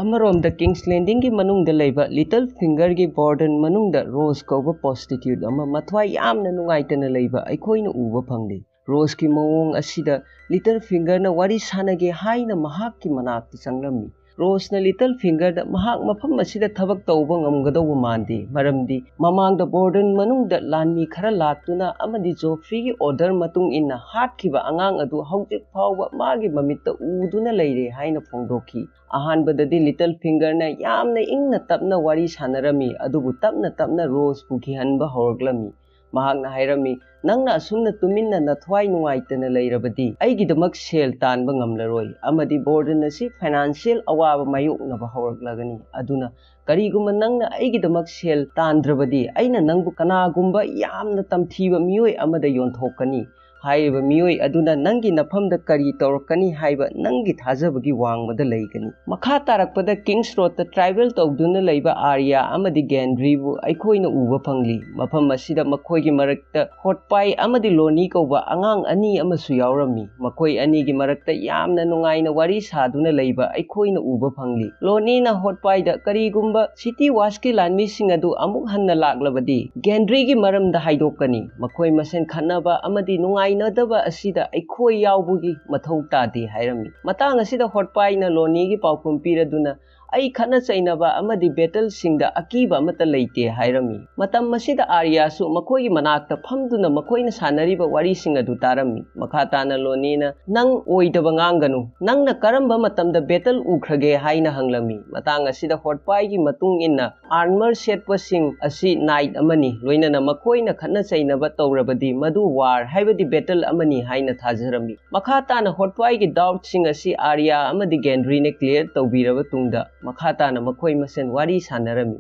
ꯑꯃꯔꯣꯝꯗ ꯀꯤꯡꯁ ꯂꯦꯟꯗꯤꯡꯒꯤ ꯃꯅꯨꯡꯗ ꯂꯩꯕ ꯂꯤꯇꯜ ꯐꯤꯡꯒꯔꯒꯤ ꯕꯣꯔꯗꯟ ꯃꯅꯨꯡꯗ ꯔꯣꯖ ꯀꯧꯕ ꯄ꯭ꯔꯣꯁꯇꯤꯇ꯭ꯌꯨꯠ ꯑꯃ ꯃꯊ꯭ꯋꯥꯏ ꯌꯥꯝꯅ ꯅꯨꯡꯉꯥꯏꯇꯅ ꯂꯩꯕ ꯑꯩꯈꯣꯏꯅ ꯎꯕ ꯐꯪꯂꯤ꯫ ꯔꯣꯖꯀꯤ ꯃꯑꯣꯡ ꯑꯁꯤꯗ ꯂꯤꯇꯜ ꯐꯤꯡꯒꯔꯅ ꯋꯥꯔꯤ ꯁꯥꯟꯅꯒꯦ ꯍꯥꯏꯅ ꯃꯍꯥꯛꯀꯤ ꯃꯅꯥꯛꯇ ꯆꯪꯂꯝꯃꯤ꯫ ꯔꯣꯁꯅ ꯂꯤꯇꯜ ꯐꯤꯡꯒꯔꯗ ꯃꯍꯥꯛ ꯃꯐꯝ ꯑꯁꯤꯗ ꯊꯕꯛ ꯇꯧꯕ ꯉꯝꯒꯗꯧꯕ ꯃꯥꯟꯗꯦ, ꯃꯔꯝꯗꯤ ꯃꯃꯥꯡꯗ ꯕꯣꯔꯗꯟ ꯃꯅꯨꯡꯗ ꯂꯥꯟꯃꯤ ꯈꯔ ꯂꯥꯛꯇꯨꯅ ꯑꯃꯗꯤ ꯖꯣꯐ꯭ꯔꯤꯒꯤ ꯑꯣꯔꯗꯔ ꯃꯇꯨꯡ ꯏꯟꯅ ꯍꯥꯠꯈꯤꯕ ꯑꯉꯥꯡ ꯑꯗꯨ ꯍꯧꯖꯤꯛ ꯐꯥꯎꯕ ꯃꯥꯒꯤ ꯃꯃꯤꯠꯇ ꯎꯗꯨꯅ ꯂꯩꯔꯦ ꯍꯥꯏꯅ ꯐꯣꯡꯗꯣꯛꯈꯤ꯫ ꯑꯍꯥꯟꯕꯗꯗꯤ ꯂꯤꯇꯜ ꯐꯤꯡꯒꯔꯅ ꯌꯥꯝꯅ ꯏꯪꯅ ꯇꯞꯅ ꯋꯥꯔꯤ ꯁꯥꯟꯅꯔꯝꯃꯤ, ꯑꯗꯨꯕꯨ ꯇꯞꯅ ꯇꯞꯅ ꯔꯣꯁꯄꯨ ꯀꯤꯍꯟꯕ ꯍꯧꯔꯛꯂꯝꯃꯤ꯫ ꯃꯍꯥꯛꯅ ꯍꯥꯏꯔꯝꯃꯤ, "ꯅꯪꯅ ꯑꯁꯨꯝꯅ ꯇꯨꯃꯤꯟꯅ ꯅꯊ꯭ꯋꯥꯏ ꯅꯨꯡꯉꯥꯏꯇꯅ ꯂꯩꯔꯕꯗꯤ ꯑꯩꯒꯤꯗꯃꯛ ꯁꯦꯜ ꯇꯥꯟꯕ ꯉꯝꯂꯔꯣꯏ, ꯑꯃꯗꯤ ꯕꯣꯔꯗꯟ ꯑꯁꯤ ꯐꯥꯏꯅꯥꯟꯁꯤꯌꯦꯜ ꯑꯋꯥꯕ ꯃꯥꯌꯣꯛꯅꯕ ꯍꯧꯔꯛꯂꯒꯅꯤ꯫ ꯑꯗꯨꯅ ꯀꯔꯤꯒꯨꯝꯕ ꯅꯪꯅ ꯑꯩꯒꯤꯗꯃꯛ ꯁꯦꯜ ꯇꯥꯟꯗ꯭ꯔꯕꯗꯤ ꯑꯩꯅ ꯅꯪꯕꯨ ꯀꯅꯥꯒꯨꯝꯕ ꯌꯥꯝꯅ ꯇꯝꯊꯤꯕ ꯃꯤꯑꯣꯏ ꯑꯃꯗ ꯌꯣꯟꯊꯣꯛꯀꯅꯤ꯫ ꯍꯥꯏꯔꯤꯕ ꯃꯤꯑꯣꯏ ꯑꯗꯨꯅ ꯅꯪꯒꯤ ꯅꯐꯝꯗ ꯀꯔꯤ ꯇꯧꯔꯛꯀꯅꯤ ꯍꯥꯏꯕ ꯅꯪꯒꯤ ꯊꯥꯖꯕꯒꯤ ꯋꯥꯡꯃꯗ ꯂꯩꯒꯅꯤ꯫" ꯃꯈꯥ ꯇꯥꯔꯛꯄꯗ ꯀꯤꯡꯁ ꯔꯣꯗꯇ ꯇ꯭ꯔꯥꯏꯚꯦꯜ ꯇꯧꯗꯨꯅ ꯂꯩꯕ ꯑꯥꯔꯌꯥ ꯑꯃꯗꯤ ꯒꯦꯟꯗ꯭ꯔꯤꯕꯨ ꯑꯩꯈꯣꯏꯅ ꯎꯕ ꯐꯪꯂꯤ꯫ ꯃꯐꯝ ꯑꯁꯤꯗ ꯃꯈꯣꯏꯒꯤ ꯃꯔꯛꯇ ꯍꯣꯠꯄꯥꯏ ꯑꯃꯗꯤ ꯂꯣꯅꯤ ꯀꯧꯕ ꯑꯉꯥꯡ ꯑꯅꯤ ꯑꯃꯁꯨ ꯌꯥꯎꯔꯝꯃꯤ꯫ ꯃꯈꯣꯏ ꯑꯅꯤꯒꯤ ꯃꯔꯛꯇ ꯌꯥꯝꯅ ꯅꯨꯡꯉꯥꯏꯅ ꯋꯥꯔꯤ ꯁꯥꯗꯨꯅ ꯂꯩꯕ ꯑꯩꯈꯣꯏꯅ ꯎꯕ ꯐꯪꯂꯤ꯫ ꯂꯣꯅꯤꯅ ꯍꯣꯠꯄꯥꯏꯗ, "ꯀꯔꯤꯒꯨꯝꯕ ꯁꯤꯇꯤ ꯋꯥꯁꯀꯤ ꯂꯥꯟꯃꯤꯁꯤꯡ ꯑꯗꯨ ꯑꯃꯨꯛ ꯍꯟꯅ ꯂꯥꯛꯂꯕꯗꯤ ꯒꯦꯟꯗ꯭ꯔꯤꯒꯤ ꯃꯔꯝꯗ ꯍꯥꯏꯗꯣꯛꯀꯅꯤ꯫ ꯃꯈꯣꯏ ꯃꯁꯦꯟ ꯈꯠꯅꯕ ꯑꯃꯗꯤ ꯅꯨꯡꯉꯥꯏꯅꯗꯕ ꯑꯁꯤꯗ ꯑꯩꯈꯣꯏ ꯌꯥꯎꯕꯒꯤ ꯃꯊꯧ ꯇꯥꯗꯦ" ꯍꯥꯏꯔꯝꯃꯤ꯫ ꯃꯇꯥꯡ ꯑꯁꯤꯗ ꯍꯣꯠꯄꯥꯏꯅ ꯂꯣꯅꯤꯒꯤ ꯄꯥꯎꯈꯨꯝ ꯄꯤꯔꯗꯨꯅ, "ꯑꯩ ꯈꯠꯅ ꯆꯩꯅꯕ ꯑꯃꯗꯤ ꯕꯦꯇꯜꯁꯤꯡꯗ ꯑꯀꯤꯕ ꯑꯃꯠꯇ ꯂꯩꯇꯦ" ꯍꯥꯏꯔꯝꯃꯤ꯫ ꯃꯇꯝ ꯑꯁꯤꯗ ꯑꯥꯔꯌꯥꯁꯨ ꯃꯈꯣꯏꯒꯤ ꯃꯅꯥꯛꯇ ꯐꯝꯗꯨꯅ ꯃꯈꯣꯏꯅ ꯁꯥꯟꯅꯔꯤꯕ ꯋꯥꯔꯤꯁꯤꯡ ꯑꯗꯨ ꯇꯥꯔꯝꯃꯤ꯫ ꯃꯈꯥ ꯇꯥꯅ ꯂꯣꯅꯤꯅ, "ꯅꯪ ꯑꯣꯏꯗꯕ ꯉꯥꯡꯒꯅꯨ꯫ ꯅꯪꯅ ꯀꯔꯝꯕ ꯃꯇꯝꯗ ꯕꯦꯇꯜ ꯎꯈ꯭ꯔꯒꯦ?" ꯍꯥꯏꯅ ꯍꯪꯂꯝꯃꯤ꯫ ꯃꯇꯥꯡ ꯑꯁꯤꯗ ꯍꯣꯠꯄꯥꯏꯒꯤ ꯃꯇꯨꯡ ꯏꯟꯅ, "ꯑꯥꯔꯃꯔ ꯁꯦꯠꯄꯁꯤꯡ ꯑꯁꯤ ꯅꯥꯏꯠ ꯑꯃꯅꯤ, ꯂꯣꯏꯅꯅ ꯃꯈꯣꯏꯅ ꯈꯠꯅ ꯆꯩꯅꯕ ꯇꯧꯔꯕꯗꯤ ꯃꯗꯨ ꯋꯥꯔ, ꯍꯥꯏꯕꯗꯤ ꯕꯦꯇꯜ ꯑꯃꯅꯤ" ꯍꯥꯏꯅ ꯊꯥꯖꯔꯝꯃꯤ꯫ ꯃꯈꯥ ꯇꯥꯅ ꯍꯣꯠꯄꯥꯏꯒꯤ ꯗꯥꯎꯠꯁꯤꯡ ꯑꯁꯤ ꯑꯥꯔꯌꯥ ꯑꯃꯗꯤ ꯒꯦꯟꯗ꯭ꯔꯤꯅ ꯀ꯭ꯂꯤꯌꯔ ꯇꯧꯕꯤꯔꯕ ꯇꯨꯡꯗ, ꯃꯈꯥ ꯇꯥꯅ ꯃꯈꯣꯏ ꯃꯁꯦꯟ ꯋꯥꯔꯤ ꯁꯥꯟꯅꯔꯝꯃꯤ꯫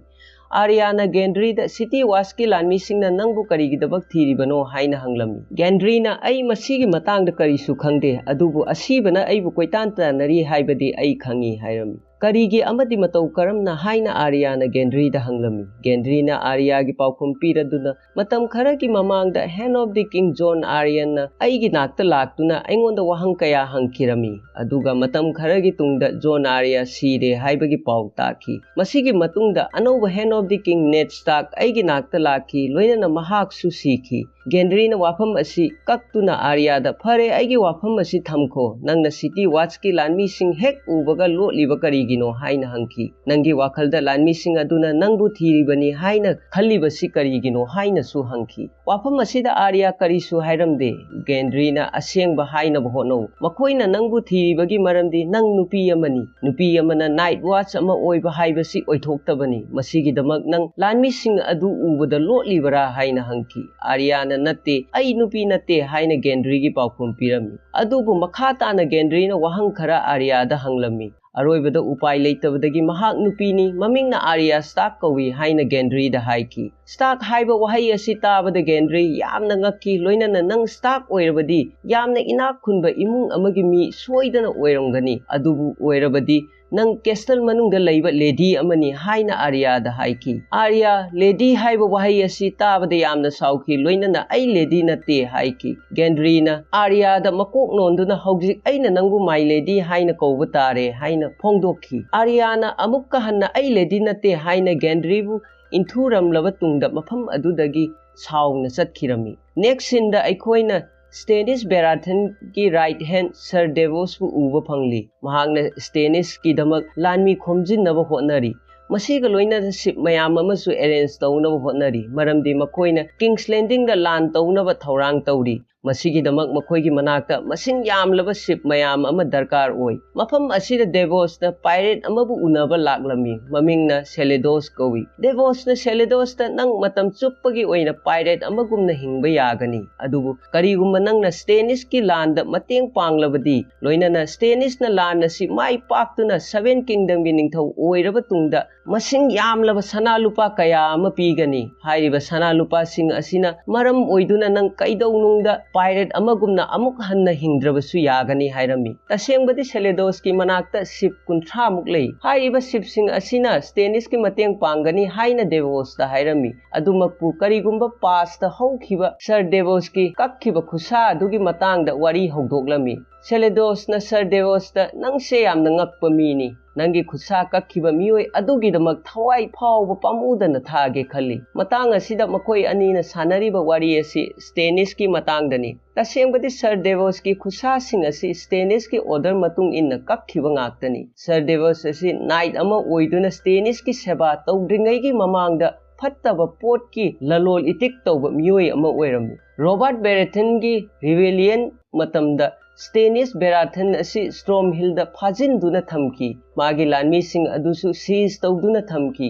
ꯑꯥꯔꯌꯥꯅ ꯒꯦꯟꯗ꯭ꯔꯤꯗ, "ꯁꯤꯇꯤ ꯋꯥꯁꯀꯤ ꯂꯥꯟꯃꯤꯁꯤꯡꯅ ꯅꯪꯕꯨ ꯀꯔꯤꯒꯤꯗꯃꯛ ꯊꯤꯔꯤꯕꯅꯣ?" ꯍꯥꯏꯅ ꯍꯪꯂꯝꯃꯤ꯫ ꯒꯦꯟꯗ꯭ꯔꯤꯅ, "ꯑꯩ ꯃꯁꯤꯒꯤ ꯃꯇꯥꯡꯗ ꯀꯔꯤꯁꯨ ꯈꯪꯗꯦ, ꯑꯗꯨꯕꯨ ꯑꯁꯤꯕꯅ ꯑꯩꯕꯨ ꯀꯣꯏꯇꯥꯟ ꯇꯥꯟꯅꯔꯤ ꯍꯥꯏꯕꯗꯤ ꯑꯩ ꯈꯪꯏ" ꯍꯥꯏꯔꯝꯃꯤ꯫ "ꯀꯔꯤꯒꯤ ꯑꯃꯗꯤ ꯃꯇꯧ ꯀꯔꯝꯅ?" ꯍꯥꯏꯅ ꯑꯥꯔꯌꯥꯅ ꯒꯦꯟꯗ꯭ꯔꯤꯗ ꯍꯪꯂꯝꯃꯤ꯫ ꯒꯦꯟꯗ꯭ꯔꯤꯅ ꯑꯥꯔꯌꯥꯒꯤ ꯄꯥꯎꯈꯨꯝ ꯄꯤꯔꯗꯨꯅ, "ꯃꯇꯝ ꯈꯔꯒꯤ ꯃꯃꯥꯡꯗ hand of the king Jon ꯑꯥꯔꯌꯟꯅ ꯑꯩꯒꯤ ꯅꯥꯛꯇ ꯂꯥꯛꯇꯨꯅ ꯑꯩꯉꯣꯟꯗ ꯋꯥꯍꯪ ꯀꯌꯥ ꯍꯪꯈꯤꯔꯝꯃꯤ, ꯑꯗꯨꯒ ꯃꯇꯝ ꯈꯔꯒꯤ ꯇꯨꯡꯗ ꯖꯣꯟ ꯑꯥꯔꯌꯥ ꯁꯤꯔꯦ ꯍꯥꯏꯕꯒꯤ ꯄꯥꯎ ꯇꯥꯈꯤ꯫ ꯃꯁꯤꯒꯤ ꯃꯇꯨꯡꯗ ꯑꯅꯧꯕ hand of the king Ned Stark ꯑꯩꯒꯤ ꯅꯥꯛꯇ ꯂꯥꯛꯈꯤ, ꯂꯣꯏꯅꯅ ꯃꯍꯥꯛꯁꯨ ꯁꯤꯈꯤ꯫ ꯒꯦꯟꯗ꯭ꯔꯤꯅ ꯋꯥꯐꯝ ꯑꯁꯤ ꯀꯛꯇꯨꯅ ꯑꯥꯔꯌꯥꯗ, "ꯐꯔꯦ, ꯑꯩꯒꯤ ꯋꯥꯐꯝ ꯑꯁꯤ ꯊꯝꯈꯣ꯫ ꯅꯪꯅ ꯁꯤꯇꯤ ꯋꯥꯆꯀꯤ ꯂꯥꯟꯃꯤꯁꯤꯡ ꯍꯦꯛ ꯎꯕꯒ ꯂꯣꯠꯂꯤꯕ ꯀꯔꯤꯒꯤꯅꯣ?" ꯍꯥꯏꯅ ꯍꯪꯈꯤ꯫ "ꯅꯪꯒꯤ ꯋꯥꯈꯜꯗ ꯂꯥꯟꯃꯤꯁꯤꯡ ꯑꯗꯨꯅ ꯅꯪꯕꯨ ꯊꯤꯔꯤꯕꯅꯤ ꯍꯥꯏꯅ ꯈꯜꯂꯤꯕꯁꯤ ꯀꯔꯤꯒꯤꯅꯣ?" ꯍꯥꯏꯅꯁꯨ ꯍꯪꯈꯤ꯫ ꯋꯥꯐꯝ ꯑꯁꯤꯗ ꯑꯥꯔꯌꯥ ꯀꯔꯤꯁꯨ ꯍꯥꯏꯔꯝꯗꯦ꯫ ꯒꯦꯟꯗ꯭ꯔꯤꯅ, "ꯑꯁꯦꯡꯕ ꯍꯥꯏꯅꯕ ꯍꯣꯠꯅꯧ꯫ ꯃꯈꯣꯏꯅ ꯅꯪꯕꯨ ꯊꯤꯔꯤꯕꯒꯤ ꯃꯔꯝꯗꯤ ꯅꯪ ꯅꯨꯄꯤ ꯑꯃꯅꯤ꯫ ꯅꯨꯄꯤ ꯑꯃꯅ ꯅꯥꯏꯠ ꯋꯥꯆ ꯑꯃ ꯑꯣꯏꯕ ꯍꯥꯏꯕꯁꯤ ꯑꯣꯏꯊꯣꯛꯇꯕꯅꯤ꯫ ꯃꯁꯤꯒꯤꯗꯃꯛ ꯅꯪ ꯂꯥꯟꯃꯤꯁꯤꯡ ꯑꯗꯨ ꯎꯕꯗ ꯂꯣꯠꯂꯤꯕꯔꯥ?" ꯍꯥꯏꯅ ꯍꯪꯈꯤ꯫ ꯑꯥꯔꯌꯥꯅ, "ꯅꯠꯇꯦ, ꯑꯩ ꯅꯨꯄꯤ ꯅꯠꯇꯦ" ꯍꯥꯏꯅ ꯒꯦꯟꯗ꯭ꯔꯤꯒꯤ ꯄꯥꯎꯈꯨꯝ ꯄꯤꯔꯝꯃꯤ꯫ ꯑꯗꯨꯕꯨ ꯃꯈꯥ ꯇꯥꯅ ꯒꯦꯟꯗ꯭ꯔꯤꯅ ꯋꯥꯍꯪ ꯈꯔ ꯑꯥꯔꯌꯥꯗ ꯍꯪꯂꯝꯃꯤ꯫ ꯑꯔꯣꯏꯕꯗ ꯎꯄꯥꯏ ꯂꯩꯇꯕꯗꯒꯤ ꯃꯍꯥꯛ ꯅꯨꯄꯤꯅꯤ, ꯃꯃꯤꯡꯅ ꯑꯥꯔꯌꯥ ꯁ꯭ꯇꯥꯔꯛ ꯀꯧꯏ ꯍꯥꯏꯅ ꯒꯦꯟꯗ꯭ꯔꯤꯗ ꯍꯥꯏꯈꯤ꯫ ꯁ꯭ꯇꯥꯔꯛ ꯍꯥꯏꯕ ꯋꯥꯍꯩ ꯑꯁꯤ ꯇꯥꯕꯗ ꯒꯦꯟꯗ꯭ꯔꯤ ꯌꯥꯝꯅ ꯉꯛꯈꯤ, ꯂꯣꯏꯅꯅ, "ꯅꯪ ꯁ꯭ꯇꯥꯔꯛ ꯑꯣꯏꯔꯕꯗꯤ ꯌꯥꯝꯅ ꯏꯅꯥꯛ ꯈꯨꯟꯕ ꯏꯃꯨꯡ ꯑꯃꯒꯤ ꯃꯤ ꯁꯣꯏꯗꯅ ꯑꯣꯏꯔꯝꯒꯅꯤ꯫ ꯑꯗꯨꯕꯨ ꯑꯣꯏꯔꯕꯗꯤ ꯅꯪ ꯀꯦꯁꯇꯜ ꯃꯅꯨꯡꯗ ꯂꯩꯕ ꯂꯦꯗꯤ ꯑꯃꯅꯤ" ꯍꯥꯏꯅ ꯑꯥꯔꯌꯥꯗ ꯍꯥꯏꯈꯤ꯫ ꯑꯥꯔꯌꯥ ꯂꯦꯗꯤ ꯍꯥꯏꯕ ꯋꯥꯍꯩ ꯑꯁꯤ ꯇꯥꯕꯗ ꯌꯥꯝꯅ ꯁꯥꯎꯈꯤ, ꯂꯣꯏꯅꯅ, "ꯑꯩ ꯂꯦꯗꯤ ꯅꯠꯇꯦ" ꯍꯥꯏꯈꯤ꯫ ꯒꯦꯟꯗ꯭ꯔꯤꯅ ꯑꯥꯔꯌꯥꯗ ꯃꯀꯣꯛ ꯅꯣꯟꯗꯨꯅ, "ꯍꯧꯖꯤꯛ ꯑꯩꯅ ꯅꯪꯕꯨ ꯃꯥꯏ ꯂꯦꯗꯤ ꯍꯥꯏꯅ ꯀꯧꯕ ꯇꯥꯔꯦ" ꯍꯥꯏꯅ ꯐꯣꯡꯗꯣꯛꯈꯤ꯫ ꯑꯥꯔꯌꯥꯅ ꯑꯃꯨꯛꯀ ꯍꯟꯅ "ꯑꯩ ꯂꯦꯗꯤ ꯅꯠꯇꯦ" ꯍꯥꯏꯅ ꯒꯦꯟꯗ꯭ꯔꯤꯕꯨ ꯏꯟꯊꯨꯔꯝꯂꯕ ꯇꯨꯡꯗ ꯃꯐꯝ ꯑꯗꯨꯗꯒꯤ ꯁꯥꯎꯅ ꯆꯠꯈꯤꯔꯝꯃꯤ꯫ ꯅꯦꯛꯁ ꯁꯤꯟꯗ ꯑꯩꯈꯣꯏꯅ ꯁ꯭ꯇꯦꯅꯤꯁ ꯕꯦꯔꯥꯊꯟꯒꯤ ꯔꯥꯏꯠ ꯍꯦꯟ ꯁꯔ ꯗꯦꯕꯣꯁꯄꯨ ꯎꯕ ꯐꯪꯂꯤ꯫ ꯃꯍꯥꯛꯅ ꯁ꯭ꯇꯦꯅꯤꯁꯀꯤꯗꯃꯛ ꯂꯥꯟꯃꯤ ꯈꯣꯝꯖꯤꯟꯅꯕ ꯍꯣꯠꯅꯔꯤ꯫ ꯃꯁꯤꯒ ꯂꯣꯏꯅꯅ ꯁꯤꯞ ꯃꯌꯥꯝ ꯑꯃꯁꯨ ꯑꯦꯔꯦꯟꯖ ꯇꯧꯅꯕ ꯍꯣꯠꯅꯔꯤ, ꯃꯔꯝꯗꯤ ꯃꯈꯣꯏꯅ ꯀꯤꯡꯁ ꯂꯦꯟꯗꯤꯡꯗ ꯂꯥꯟ ꯇꯧꯅꯕ ꯊꯧꯔꯥꯡ ꯇꯧꯔꯤ꯫ ꯃꯁꯤꯒꯤꯗꯃꯛ ꯃꯈꯣꯏꯒꯤ ꯃꯅꯥꯛꯇ ꯃꯁꯤꯡ ꯌꯥꯝꯂꯕ ꯁꯤꯞ ꯃꯌꯥꯝ ꯑꯃ ꯗꯔꯀꯥꯔ ꯑꯣꯏ꯫ ꯃꯐꯝ ꯑꯁꯤꯗ ꯗꯦꯕꯣꯁꯅ ꯄꯥꯏꯔꯦꯠ ꯑꯃꯕꯨ ꯎꯅꯕ ꯂꯥꯛꯂꯝꯃꯤ꯫ ꯃꯃꯤꯡꯅ ꯁꯦꯂꯦꯗꯣꯁ ꯀꯧꯏ꯫ ꯗꯦꯕꯣꯁꯅ ꯁꯦꯂꯦꯗꯣꯁꯇ, "ꯅꯪ ꯃꯇꯝ ꯆꯨꯞꯄꯒꯤ ꯑꯣꯏꯅ ꯄꯥꯏꯔꯦꯠ ꯑꯃꯒꯨꯝꯅ ꯍꯤꯡꯕ ꯌꯥꯒꯅꯤ꯫ ꯑꯗꯨꯕꯨ ꯀꯔꯤꯒꯨꯝꯕ ꯅꯪꯅ ꯁ꯭ꯇꯦꯅꯤꯁꯀꯤ ꯂꯥꯟꯗ ꯃꯇꯦꯡ ꯄꯥꯡꯂꯕꯗꯤ, ꯂꯣꯏꯅꯅ ꯁ꯭ꯇꯦꯅꯤꯁꯅ ꯂꯥꯟ ꯑꯁꯤ ꯃꯥꯏ ꯄꯥꯛꯇꯨꯅ ꯁꯚꯦꯟ ꯀꯤꯡꯗꯝꯒꯤ ꯅꯤꯡꯊꯧ ꯑꯣꯏꯔꯕ ꯇꯨꯡꯗ ꯃꯁꯤꯡ ꯌꯥꯝꯂꯕ ꯁꯅꯥ ꯂꯨꯄꯥ ꯀꯌꯥ ꯑꯃ ꯄꯤꯒꯅꯤ꯫ ꯍꯥꯏꯔꯤꯕ ꯁꯅꯥ ꯂꯨꯄꯥꯁꯤꯡ ꯑꯁꯤꯅ ꯃꯔꯝ ꯑꯣꯏꯗꯨꯅ ꯅꯪ ꯀꯩꯗꯧꯅꯨꯡꯗ ꯄꯥꯏꯔꯦꯠ ꯑꯃꯒꯨꯝꯅ ꯑꯃꯨꯛ ꯍꯟꯅ ꯍꯤꯡꯗ꯭ꯔꯕꯁꯨ ꯌꯥꯒꯅꯤ" ꯍꯥꯏꯔꯝꯃꯤ꯫ ꯇꯁꯦꯡꯕꯗꯤ ꯁꯦꯂꯦꯗꯣꯁꯀꯤ ꯃꯅꯥꯛꯇ ꯁꯤꯞ ꯀꯨꯟꯊ꯭ꯔꯥꯃꯨꯛ ꯂꯩ꯫ ꯍꯥꯏꯔꯤꯕ ꯁꯤꯞꯁꯤꯡ ꯑꯁꯤꯅ ꯁ꯭ꯇꯦꯅꯤꯁꯀꯤ ꯃꯇꯦꯡ ꯄꯥꯡꯒꯅꯤ ꯍꯥꯏꯅ ꯗꯦꯕꯣꯁꯇ ꯍꯥꯏꯔꯝꯃꯤ꯫ ꯑꯗꯨꯃꯛꯄꯨ ꯀꯔꯤꯒꯨꯝꯕ ꯄꯥꯁꯇ ꯍꯧꯈꯤꯕ ꯁꯔ ꯗꯦꯕꯣꯁꯀꯤ ꯀꯛꯈꯤꯕ ꯈꯨꯠꯁꯥ ꯑꯗꯨꯒꯤ ꯃꯇꯥꯡꯗ ꯋꯥꯔꯤ ꯍꯧꯗꯣꯛꯂꯝꯃꯤ꯫ ꯁꯦꯂꯦꯗꯣꯁꯅ ꯁꯔ ꯗꯦꯕꯣꯁꯇ, "ꯅꯪꯁꯦ ꯌꯥꯝꯅ ꯉꯛꯄ ꯃꯤꯅꯤ꯫ ꯅꯪꯒꯤ ꯈꯨꯠꯁꯥ ꯀꯛꯈꯤꯕ ꯃꯤꯑꯣꯏ ꯑꯗꯨꯒꯤꯗꯃꯛ ꯊꯋꯥꯏ ꯐꯥꯎꯕ ꯄꯥꯝꯃꯨꯗꯅ ꯊꯥꯒꯦ ꯈꯜꯂꯤ꯫" ꯃꯇꯥꯡ ꯑꯁꯤꯗ ꯃꯈꯣꯏ ꯑꯅꯤꯅ ꯁꯥꯟꯅꯔꯤꯕ ꯋꯥꯔꯤ ꯑꯁꯤ ꯁ꯭ꯇꯦꯅꯤꯁꯀꯤ ꯃꯇꯥꯡꯗꯅꯤ꯫ ꯇꯁꯦꯡꯕꯗꯤ ꯁꯔ ꯗꯦꯕꯣꯁꯀꯤ ꯈꯨꯠꯁꯥꯁꯤꯡ ꯑꯁꯤ ꯁ꯭ꯇꯦꯅꯤꯁꯀꯤ ꯑꯣꯔꯗꯔ ꯃꯇꯨꯡ ꯏꯟꯅ ꯀꯛꯈꯤꯕ ꯉꯥꯛꯇꯅꯤ꯫ ꯁꯔ ꯗꯦꯕꯣꯁ ꯑꯁꯤ ꯅꯥꯏꯠ ꯑꯃ ꯑꯣꯏꯗꯨꯅ ꯁ꯭ꯇꯦꯅꯤꯁꯀꯤ ꯁꯦꯕꯥ ꯇꯧꯗ꯭ꯔꯤꯉꯩꯒꯤ ꯃꯃꯥꯡꯗ ꯐꯠꯇꯕ ꯄꯣꯠꯀꯤ ꯂꯂꯣꯜ ꯏꯇꯤꯛ ꯇꯧꯕ ꯃꯤꯑꯣꯏ ꯑꯃ ꯑꯣꯏꯔꯝꯃꯤ꯫ ꯔꯣꯕꯥꯔꯠ ꯕꯦꯔꯥꯊꯟꯒꯤ ꯔꯤꯕꯦꯂꯤꯌꯟ ꯃꯇꯝꯗ ꯁ꯭ꯇꯦꯅꯤꯁ ꯕꯦꯔꯥꯊꯟ ꯑꯁꯤ ꯁ꯭ꯇ꯭ꯔꯣꯝ ꯍꯤꯜꯗ ꯐꯥꯖꯤꯟꯗꯨꯅ ꯊꯝꯈꯤ꯫ ꯃꯥꯒꯤ ꯂꯥꯟꯃꯤꯁꯤꯡ ꯑꯗꯨꯁꯨ ꯁꯤꯖ ꯇꯧꯗꯨꯅ ꯊꯝꯈꯤ꯫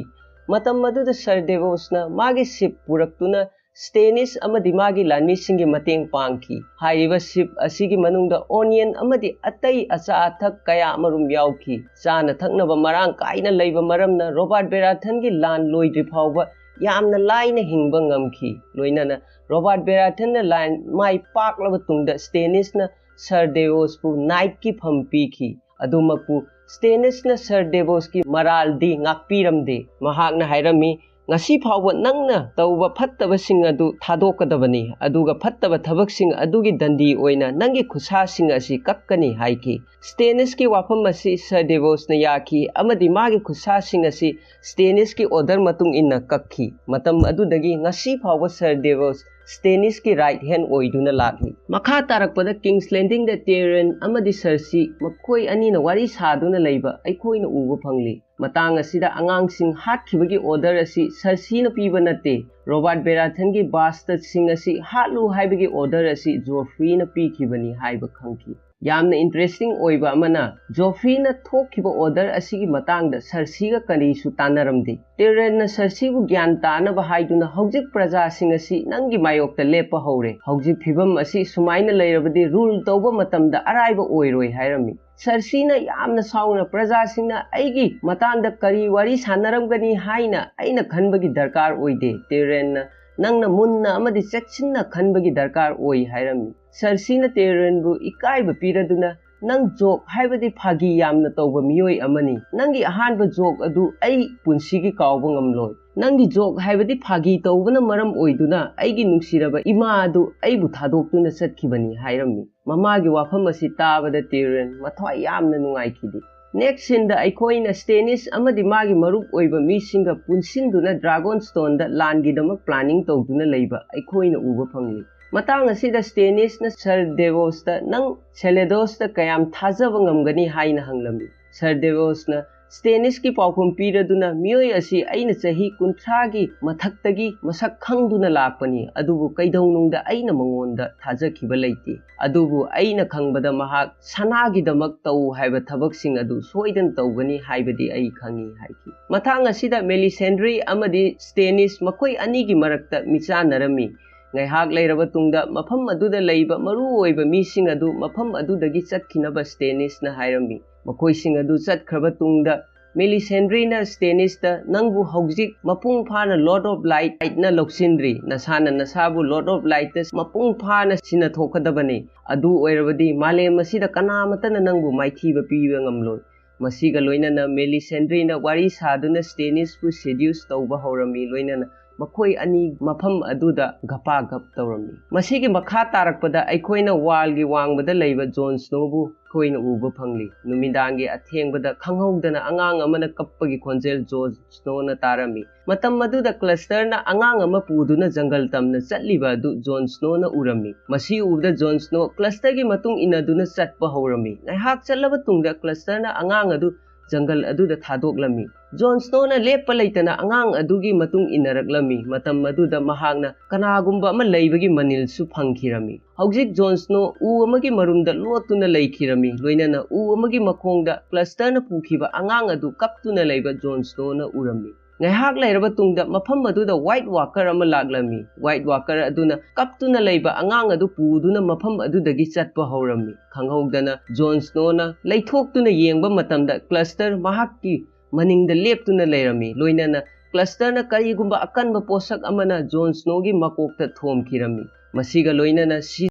ꯃꯇꯝ ꯑꯗꯨꯗ ꯁꯔ ꯗꯦꯕꯣꯁꯅ ꯃꯥꯒꯤ ꯁꯤꯞ ꯄꯨꯔꯛꯇꯨꯅ ꯁ꯭ꯇꯦꯅꯤꯁ ꯑꯃꯗꯤ ꯃꯥꯒꯤ ꯂꯥꯟꯃꯤꯁꯤꯡꯒꯤ ꯃꯇꯦꯡ ꯄꯥꯡꯈꯤ꯫ ꯍꯥꯏꯔꯤꯕ ꯁꯤꯞ ꯑꯁꯤꯒꯤ ꯃꯅꯨꯡꯗ ꯑꯣꯅꯤꯌꯟ ꯑꯃꯗꯤ ꯑꯇꯩ ꯑꯆꯥ ꯑꯊꯛ ꯀꯌꯥ ꯑꯃꯔꯨꯝ ꯌꯥꯎꯈꯤ꯫ ꯆꯥꯅ ꯊꯛꯅꯕ ꯃꯔꯥꯡ ꯀꯥꯏꯅ ꯂꯩꯕ ꯃꯔꯝꯅ ꯔꯣꯕꯥꯔꯠ ꯕꯦꯔꯥꯊꯟꯒꯤ ꯂꯥꯟ ꯂꯣꯏꯗ꯭ꯔꯤ ꯐꯥꯎꯕ ꯌꯥꯝꯅ ꯂꯥꯏꯅ ꯍꯤꯡꯕ ꯉꯝꯈꯤ꯫ ꯂꯣꯏꯅꯅ ꯔꯣꯕꯥꯔꯠ ꯕꯦꯔꯥꯊꯟꯅ ꯂꯥꯟ ꯃꯥꯏ ꯄꯥꯛꯂꯕ ꯇꯨꯡꯗ ꯁ꯭ꯇꯦꯅꯤꯁꯅ ꯁꯔ ꯗꯦꯕꯣꯁꯄꯨ ꯅꯥꯏꯠꯀꯤ ꯐꯝ ꯄꯤꯈꯤ꯫ ꯑꯗꯨꯃꯛꯄꯨ ꯁ꯭ꯇꯦꯅꯤꯁꯅ ꯁꯔ ꯗꯦꯕꯣꯁꯀꯤ ꯃꯔꯥꯜꯗꯤ ꯉꯥꯛꯄꯤꯔꯝꯗꯦ꯫ ꯃꯍꯥꯛꯅ ꯍꯥꯏꯔꯝꯃꯤ, "ꯉꯁꯤ ꯐꯥꯎꯕ ꯅꯪꯅ ꯇꯧꯕ ꯐꯠꯇꯕꯁꯤꯡ ꯑꯗꯨ ꯊꯥꯗꯣꯛꯀꯗꯕꯅꯤ, ꯑꯗꯨꯒ ꯐꯠꯇꯕ ꯊꯕꯛꯁꯤꯡ ꯑꯗꯨꯒꯤ ꯗꯟꯗꯤ ꯑꯣꯏꯅ ꯅꯪꯒꯤ ꯈꯨꯠꯁꯥꯁꯤꯡ ꯑꯁꯤ ꯀꯛꯀꯅꯤ" ꯍꯥꯏꯈꯤ꯫ ꯁ꯭ꯇꯦꯅꯤꯁꯀꯤ ꯋꯥꯐꯝ ꯑꯁꯤ ꯁꯔ ꯗꯦꯕꯣꯁꯅ ꯌꯥꯈꯤ ꯑꯃꯗꯤ ꯃꯥꯒꯤ ꯈꯨꯠꯁꯥꯁꯤꯡ ꯑꯁꯤ ꯁ꯭ꯇꯦꯅꯤꯁꯀꯤ ꯑꯣꯔꯗꯔ ꯃꯇꯨꯡ ꯏꯟꯅ ꯀꯛꯈꯤ꯫ ꯃꯇꯝ ꯑꯗꯨꯗꯒꯤ ꯉꯁꯤ ꯐꯥꯎꯕ ꯁꯔ ꯗꯦꯕꯣꯁ ꯁ꯭ꯇꯦꯅꯤꯁꯀꯤ ꯔꯥꯏꯠ ꯍꯦꯟ ꯑꯣꯏꯗꯨꯅ ꯂꯥꯛꯂꯤ꯫ ꯃꯈꯥ ꯇꯥꯔꯛꯄꯗ ꯀꯤꯡꯁ ꯂꯦꯟꯗꯤꯡꯗ ꯇꯦꯔꯦꯟ ꯑꯃꯗꯤ ꯁꯔꯁꯤ ꯃꯈꯣꯏ ꯑꯅꯤꯅ ꯋꯥꯔꯤ ꯁꯥꯗꯨꯅ ꯂꯩꯕ ꯑꯩꯈꯣꯏꯅ ꯎꯕ ꯐꯪꯂꯤ꯫ ꯃꯇꯥꯡ ꯑꯁꯤꯗ ꯑꯉꯥꯡꯁꯤꯡ ꯍꯥꯠꯈꯤꯕꯒꯤ ꯑꯣꯔꯗꯔ ꯑꯁꯤ ꯁꯔꯁꯤꯅ ꯄꯤꯕ ꯅꯠꯇꯦ꯫ ꯔꯣꯕꯥꯔꯠ ꯕꯦꯔꯥꯊꯟꯒꯤ ꯕꯥꯁꯇꯔꯗꯁꯤꯡ ꯑꯁꯤ ꯍꯥꯠꯂꯨ ꯍꯥꯏꯕꯒꯤ ꯑꯣꯔꯗꯔ ꯑꯁꯤ ꯖꯣꯐ꯭ꯔꯤꯅ ꯄꯤꯈꯤꯕꯅꯤ ꯍꯥꯏꯕ ꯈꯪꯈꯤ꯫ ꯌꯥꯝꯅ ꯏꯟꯇꯔꯦꯁꯇꯤꯡ ꯑꯣꯏꯕ ꯑꯃꯅ, ꯖꯣꯐ꯭ꯔꯤꯅ ꯊꯣꯛꯈꯤꯕ ꯑꯣꯔꯗꯔ ꯑꯁꯤꯒꯤ ꯃꯇꯥꯡꯗ ꯁꯔꯁꯤꯒ ꯀꯔꯤꯁꯨ ꯇꯥꯟꯅꯔꯝꯗꯦ꯫ ꯇꯦꯔꯦꯟꯅ ꯁꯔꯁꯤꯕꯨ ꯒ꯭ꯌꯥꯟ ꯇꯥꯅꯕ ꯍꯥꯏꯗꯨꯅ, "ꯍꯧꯖꯤꯛ ꯄ꯭ꯔꯖꯥꯁꯤꯡ ꯑꯁꯤ ꯅꯪꯒꯤ ꯃꯥꯌꯣꯛꯇ ꯂꯦꯞꯄ ꯍꯧꯔꯦ꯫ ꯍꯧꯖꯤꯛ ꯐꯤꯕꯝ ꯑꯁꯤ ꯁꯨꯃꯥꯏꯅ ꯂꯩꯔꯕꯗꯤ ꯔꯨꯜ ꯇꯧꯕ ꯃꯇꯝꯗ ꯑꯔꯥꯏꯕ ꯑꯣꯏꯔꯣꯏ" ꯍꯥꯏꯔꯝꯃꯤ꯫ ꯁꯔꯁꯤꯅ ꯌꯥꯝꯅ ꯁꯥꯎꯅ, "ꯄ꯭ꯔꯖꯥꯁꯤꯡꯅ ꯑꯩꯒꯤ ꯃꯇꯥꯡꯗ ꯀꯔꯤ ꯋꯥꯔꯤ ꯁꯥꯟꯅꯔꯝꯒꯅꯤ ꯍꯥꯏꯅ ꯑꯩꯅ ꯈꯟꯕꯒꯤ ꯗꯔꯀꯥꯔ ꯑꯣꯏꯗꯦ꯫ ꯇꯦꯔꯦꯟꯅ ꯅꯪꯅ ꯃꯨꯟꯅ ꯑꯃꯗꯤ ꯆꯦꯛꯁꯤꯟꯅ ꯈꯟꯕꯒꯤ ꯗꯔꯀꯥꯔ ꯑꯣꯏ" ꯍꯥꯏꯔꯝꯃꯤ꯫ ꯁꯔꯁꯤꯅ ꯇꯦꯔꯦꯟꯕꯨ ꯏꯀꯥꯏꯕ ꯄꯤꯔꯗꯨꯅ, "ꯅꯪ ꯖꯣꯛ ꯍꯥꯏꯕꯗꯤ ꯐꯥꯒꯤ ꯌꯥꯝꯅ ꯇꯧꯕ ꯃꯤꯑꯣꯏ ꯑꯃꯅꯤ꯫ ꯅꯪꯒꯤ ꯑꯍꯥꯟꯕ ꯖꯣꯛ ꯑꯗꯨ ꯑꯩ ꯄꯨꯟꯁꯤꯒꯤ ꯀꯥꯎꯕ ꯉꯝꯂꯣꯏ꯫ ꯅꯪꯒꯤ ꯖꯣꯛ ꯍꯥꯏꯕꯗꯤ ꯐꯥꯒꯤ ꯇꯧꯕꯅ ꯃꯔꯝ ꯑꯣꯏꯗꯨꯅ ꯑꯩꯒꯤ ꯅꯨꯡꯁꯤꯔꯕ ꯏꯃꯥ ꯑꯗꯨ ꯑꯩꯕꯨ ꯊꯥꯗꯣꯛꯇꯨꯅ ꯆꯠꯈꯤꯕꯅꯤ" ꯍꯥꯏꯔꯝꯃꯤ꯫ ꯃꯃꯥꯒꯤ ꯋꯥꯐꯝ ꯑꯁꯤ ꯇꯥꯕꯗ ꯇꯤꯔꯤꯌꯟ ꯃꯊ꯭ꯋꯥꯏ ꯌꯥꯝꯅ ꯅꯨꯡꯉꯥꯏꯈꯤꯗꯦ꯫ Next scene ꯗ ꯑꯩꯈꯣꯏꯅ ꯁ꯭ꯇꯦꯅꯤꯁ ꯑꯃꯗꯤ ꯃꯥꯒꯤ ꯃꯔꯨꯞ ꯑꯣꯏꯕ ꯃꯤꯁꯤꯡꯒ ꯄꯨꯟꯁꯤꯟꯗꯨꯅ ꯗ꯭ꯔꯥꯒꯣꯟ ꯁ꯭ꯇꯣꯟꯗ ꯂꯥꯟꯒꯤꯗꯃꯛ planning ꯇꯧꯗꯨꯅ ꯂꯩꯕ ꯑꯩꯈꯣꯏꯅ ꯎꯕ ꯐꯪꯂꯤ꯫ ꯃꯇꯥꯡ ꯑꯁꯤꯗ ꯁ꯭ꯇꯦꯅꯤꯁꯅ ꯁꯔ ꯗꯦꯕꯣꯁꯇ, "ꯅꯪ ꯁꯦꯂꯦꯗꯣꯁꯇ ꯀꯌꯥꯝ ꯊꯥꯖꯕ ꯉꯝꯒꯅꯤ?" ꯍꯥꯏꯅ ꯍꯪꯂꯝꯃꯤ꯫ ꯁꯔ ꯗꯦꯕꯣꯁꯅ ꯁ꯭ꯇꯦꯅꯤꯁꯀꯤ ꯄꯥꯎꯈꯨꯝ ꯄꯤꯔꯗꯨꯅ, "ꯃꯤꯑꯣꯏ ꯑꯁꯤ ꯑꯩꯅ ꯆꯍꯤ ꯀꯨꯟꯊ꯭ꯔꯥꯒꯤ ꯃꯊꯛꯇꯒꯤ ꯃꯁꯛ ꯈꯪꯗꯨꯅ ꯂꯥꯛꯄꯅꯤ, ꯑꯗꯨꯕꯨ ꯀꯩꯗꯧꯅꯨꯡꯗ ꯑꯩꯅ ꯃꯉꯣꯟꯗ ꯊꯥꯖꯈꯤꯕ ꯂꯩꯇꯦ꯫ ꯑꯗꯨꯕꯨ ꯑꯩꯅ ꯈꯪꯕꯗ ꯃꯍꯥꯛ ꯁꯅꯥꯒꯤꯗꯃꯛ ꯇꯧ ꯍꯥꯏꯕ ꯊꯕꯛꯁꯤꯡ ꯑꯗꯨ ꯁꯣꯏꯗꯅ ꯇꯧꯒꯅꯤ ꯍꯥꯏꯕꯗꯤ ꯑꯩ ꯈꯪꯏ" ꯍꯥꯏꯈꯤ꯫ ꯃꯇꯥꯡ ꯑꯁꯤꯗ ꯃꯦꯂꯤꯁꯦꯟꯗ꯭ꯔꯤ ꯑꯃꯗꯤ ꯁ꯭ꯇꯦꯅꯤꯁ ꯃꯈꯣꯏ ꯑꯅꯤꯒꯤ ꯃꯔꯛꯇ ꯃꯤꯆꯥꯟꯅꯔꯝꯃꯤ꯫ ꯉꯥꯏꯍꯥꯛ ꯂꯩꯔꯕ ꯇꯨꯡꯗ ꯃꯐꯝ ꯑꯗꯨꯗ ꯂꯩꯕ ꯃꯔꯨ ꯑꯣꯏꯕ ꯃꯤꯁꯤꯡ ꯑꯗꯨ ꯃꯐꯝ ꯑꯗꯨꯗꯒꯤ ꯆꯠꯈꯤꯅꯕ ꯁ꯭ꯇꯦꯅꯤꯁꯅ ꯍꯥꯏꯔꯝꯃꯤ꯫ ꯃꯈꯣꯏꯁꯤꯡ ꯑꯗꯨ ꯆꯠꯈ꯭ꯔꯕ ꯇꯨꯡꯗ ꯃꯦꯂꯤꯁꯦꯟꯗ꯭ꯔꯤꯅ ꯁ꯭ꯇꯦꯅꯤꯁꯇ, "ꯅꯪꯕꯨ ꯍꯧꯖꯤꯛ ꯃꯄꯨꯡ ꯐꯥꯅ Lord of Lightꯅ ꯂꯧꯁꯤꯟꯗ꯭ꯔꯤ꯫ ꯅꯁꯥꯅ ꯅꯁꯥꯕꯨ Lord of Lightꯇ ꯃꯄꯨꯡ ꯐꯥꯅ ꯁꯤꯟꯅꯊꯣꯛꯀꯗꯕꯅꯤ꯫ ꯑꯗꯨ ꯑꯣꯏꯔꯕꯗꯤ ꯃꯥꯂꯦꯝ ꯑꯁꯤꯗ ꯀꯅꯥꯃꯠꯇꯅ ꯅꯪꯕꯨ ꯃꯥꯏꯊꯤꯕ ꯄꯤꯕ ꯉꯝꯂꯣꯏ"꯫ ꯃꯁꯤꯒ ꯂꯣꯏꯅꯅ ꯃꯦꯂꯤꯁꯦꯟꯗ꯭ꯔꯤꯅ ꯋꯥꯔꯤ ꯁꯥꯗꯨꯅ ꯁ꯭ꯇꯦꯅꯤꯁꯄꯨ seduce ꯇꯧꯕ ꯍꯧꯔꯝꯃꯤ, ꯂꯣꯏꯅꯅ ꯃꯈꯣꯏ ꯑꯅꯤ ꯃꯐꯝ ꯑꯗꯨꯗ ꯒꯄꯥꯒꯞ ꯇꯧꯔꯝꯃꯤ꯫ ꯃꯁꯤꯒꯤ ꯃꯈꯥ ꯇꯥꯔꯛꯄꯗ ꯑꯩꯈꯣꯏꯅ ꯋꯥꯜꯒꯤ ꯋꯥꯡꯃꯗ ꯂꯩꯕ ꯖꯣꯟ ꯁ꯭ꯅꯣꯕꯨ ꯑꯩꯈꯣꯏꯅ ꯎꯕ ꯐꯪꯂꯤ꯫ ꯅꯨꯃꯤꯗꯥꯡꯒꯤ ꯑꯊꯦꯡꯕꯗ ꯈꯪꯍꯧꯗꯅ ꯑꯉꯥꯡ ꯑꯃꯅ ꯀꯞꯄꯒꯤ ꯈꯣꯟꯖꯦꯜ ꯖꯣꯟ ꯁ꯭ꯅꯣꯅ ꯇꯥꯔꯝꯃꯤ꯫ ꯃꯇꯝ ꯑꯗꯨꯗ ꯀ꯭ꯂꯁꯇꯔꯅ ꯑꯉꯥꯡ ꯑꯃ ꯄꯨꯗꯨꯅ ꯖꯪꯒꯜ ꯇꯝꯅ ꯆꯠꯂꯤꯕ ꯑꯗꯨ ꯖꯣꯟ ꯁ꯭ꯅꯣꯅ ꯎꯔꯝꯃꯤ꯫ ꯃꯁꯤ ꯎꯕꯗ ꯖꯣꯟ ꯁ꯭ꯅꯣ ꯀ꯭ꯂꯁꯇꯔꯒꯤ ꯃꯇꯨꯡ ꯏꯟꯅꯗꯨꯅ ꯆꯠꯄ ꯍꯧꯔꯝꯃꯤ꯫ ꯉꯥꯏꯍꯥꯛ ꯆꯠꯂꯕ ꯇꯨꯡꯗ ꯀ꯭ꯂꯁꯇꯔꯅ ꯑꯉꯥꯡ ꯑꯗꯨ ꯖꯪꯒꯜ ꯑꯗꯨꯗ ꯊꯥꯗꯣꯛꯂꯝꯃꯤ꯫ ꯖꯣꯟ ꯁ꯭ꯅꯣꯅ ꯂꯦꯞꯄ ꯂꯩꯇꯅ ꯑꯉꯥꯡ ꯑꯗꯨꯒꯤ ꯃꯇꯨꯡ ꯏꯟꯅꯔꯛꯂꯝꯃꯤ꯫ ꯃꯇꯝ ꯑꯗꯨꯗ ꯃꯍꯥꯛꯅ ꯀꯅꯥꯒꯨꯝꯕ ꯑꯃ ꯂꯩꯕꯒꯤ ꯃꯅꯤꯜꯁꯨ ꯐꯪꯈꯤꯔꯝꯃꯤ꯫ ꯍꯧꯖꯤꯛ ꯖꯣꯟ ꯁ꯭ꯅꯣ ꯎ ꯑꯃꯒꯤ ꯃꯔꯨꯝꯗ ꯂꯣꯠꯇꯨꯅ ꯂꯩꯈꯤꯔꯝꯃꯤ, ꯂꯣꯏꯅꯅ ꯎ ꯑꯃꯒꯤ ꯃꯈꯣꯡꯗ ꯀ꯭ꯂꯁꯇꯔꯅ ꯄꯨꯈꯤꯕ ꯑꯉꯥꯡ ꯑꯗꯨ ꯀꯞꯇꯨꯅ ꯂꯩꯕ ꯖꯣꯟ ꯁ꯭ꯅꯣꯅ ꯎꯔꯝꯃꯤ꯫ ꯉꯥꯏꯍꯥꯛ ꯂꯩꯔꯕ ꯇꯨꯡꯗ ꯃꯐꯝ ꯑꯗꯨꯗ ꯋꯥꯏꯠ ꯋꯥꯀꯔ ꯑꯃ ꯂꯥꯛꯂꯝꯃꯤ꯫ ꯋꯥꯏꯠ ꯋꯥꯀꯔ ꯑꯗꯨꯅ ꯀꯞꯇꯨꯅ ꯂꯩꯕ ꯑꯉꯥꯡ ꯑꯗꯨ ꯄꯨꯗꯨꯅ ꯃꯐꯝ ꯑꯗꯨꯗꯒꯤ ꯆꯠꯄ ꯍꯧꯔꯝꯃꯤ꯫ ꯈꯪꯍꯧꯗꯅ ꯖꯣꯟ ꯁ꯭ꯅꯣꯅ ꯂꯩꯊꯣꯛꯇꯨꯅ ꯌꯦꯡꯕ ꯃꯇꯝꯗ ꯀ꯭ꯂꯁꯇꯔ ꯃꯍꯥꯛꯀꯤ ꯃꯅꯤꯡꯗ ꯂꯦꯞꯇꯨꯅ ꯂꯩꯔꯝꯃꯤ, ꯂꯣꯏꯅꯅ ꯀ꯭ꯂꯁꯇꯔꯅ ꯀꯔꯤꯒꯨꯝꯕ ꯑꯀꯟꯕ ꯄꯣꯠꯁꯛ ꯑꯃꯅ ꯖꯣꯟ ꯁ꯭ꯅꯣꯒꯤ ꯃꯀꯣꯛꯇ ꯊꯣꯝꯈꯤꯔꯝꯃꯤ꯫ ꯃꯁꯤꯒ ꯂꯣꯏꯅꯅ ꯁꯤ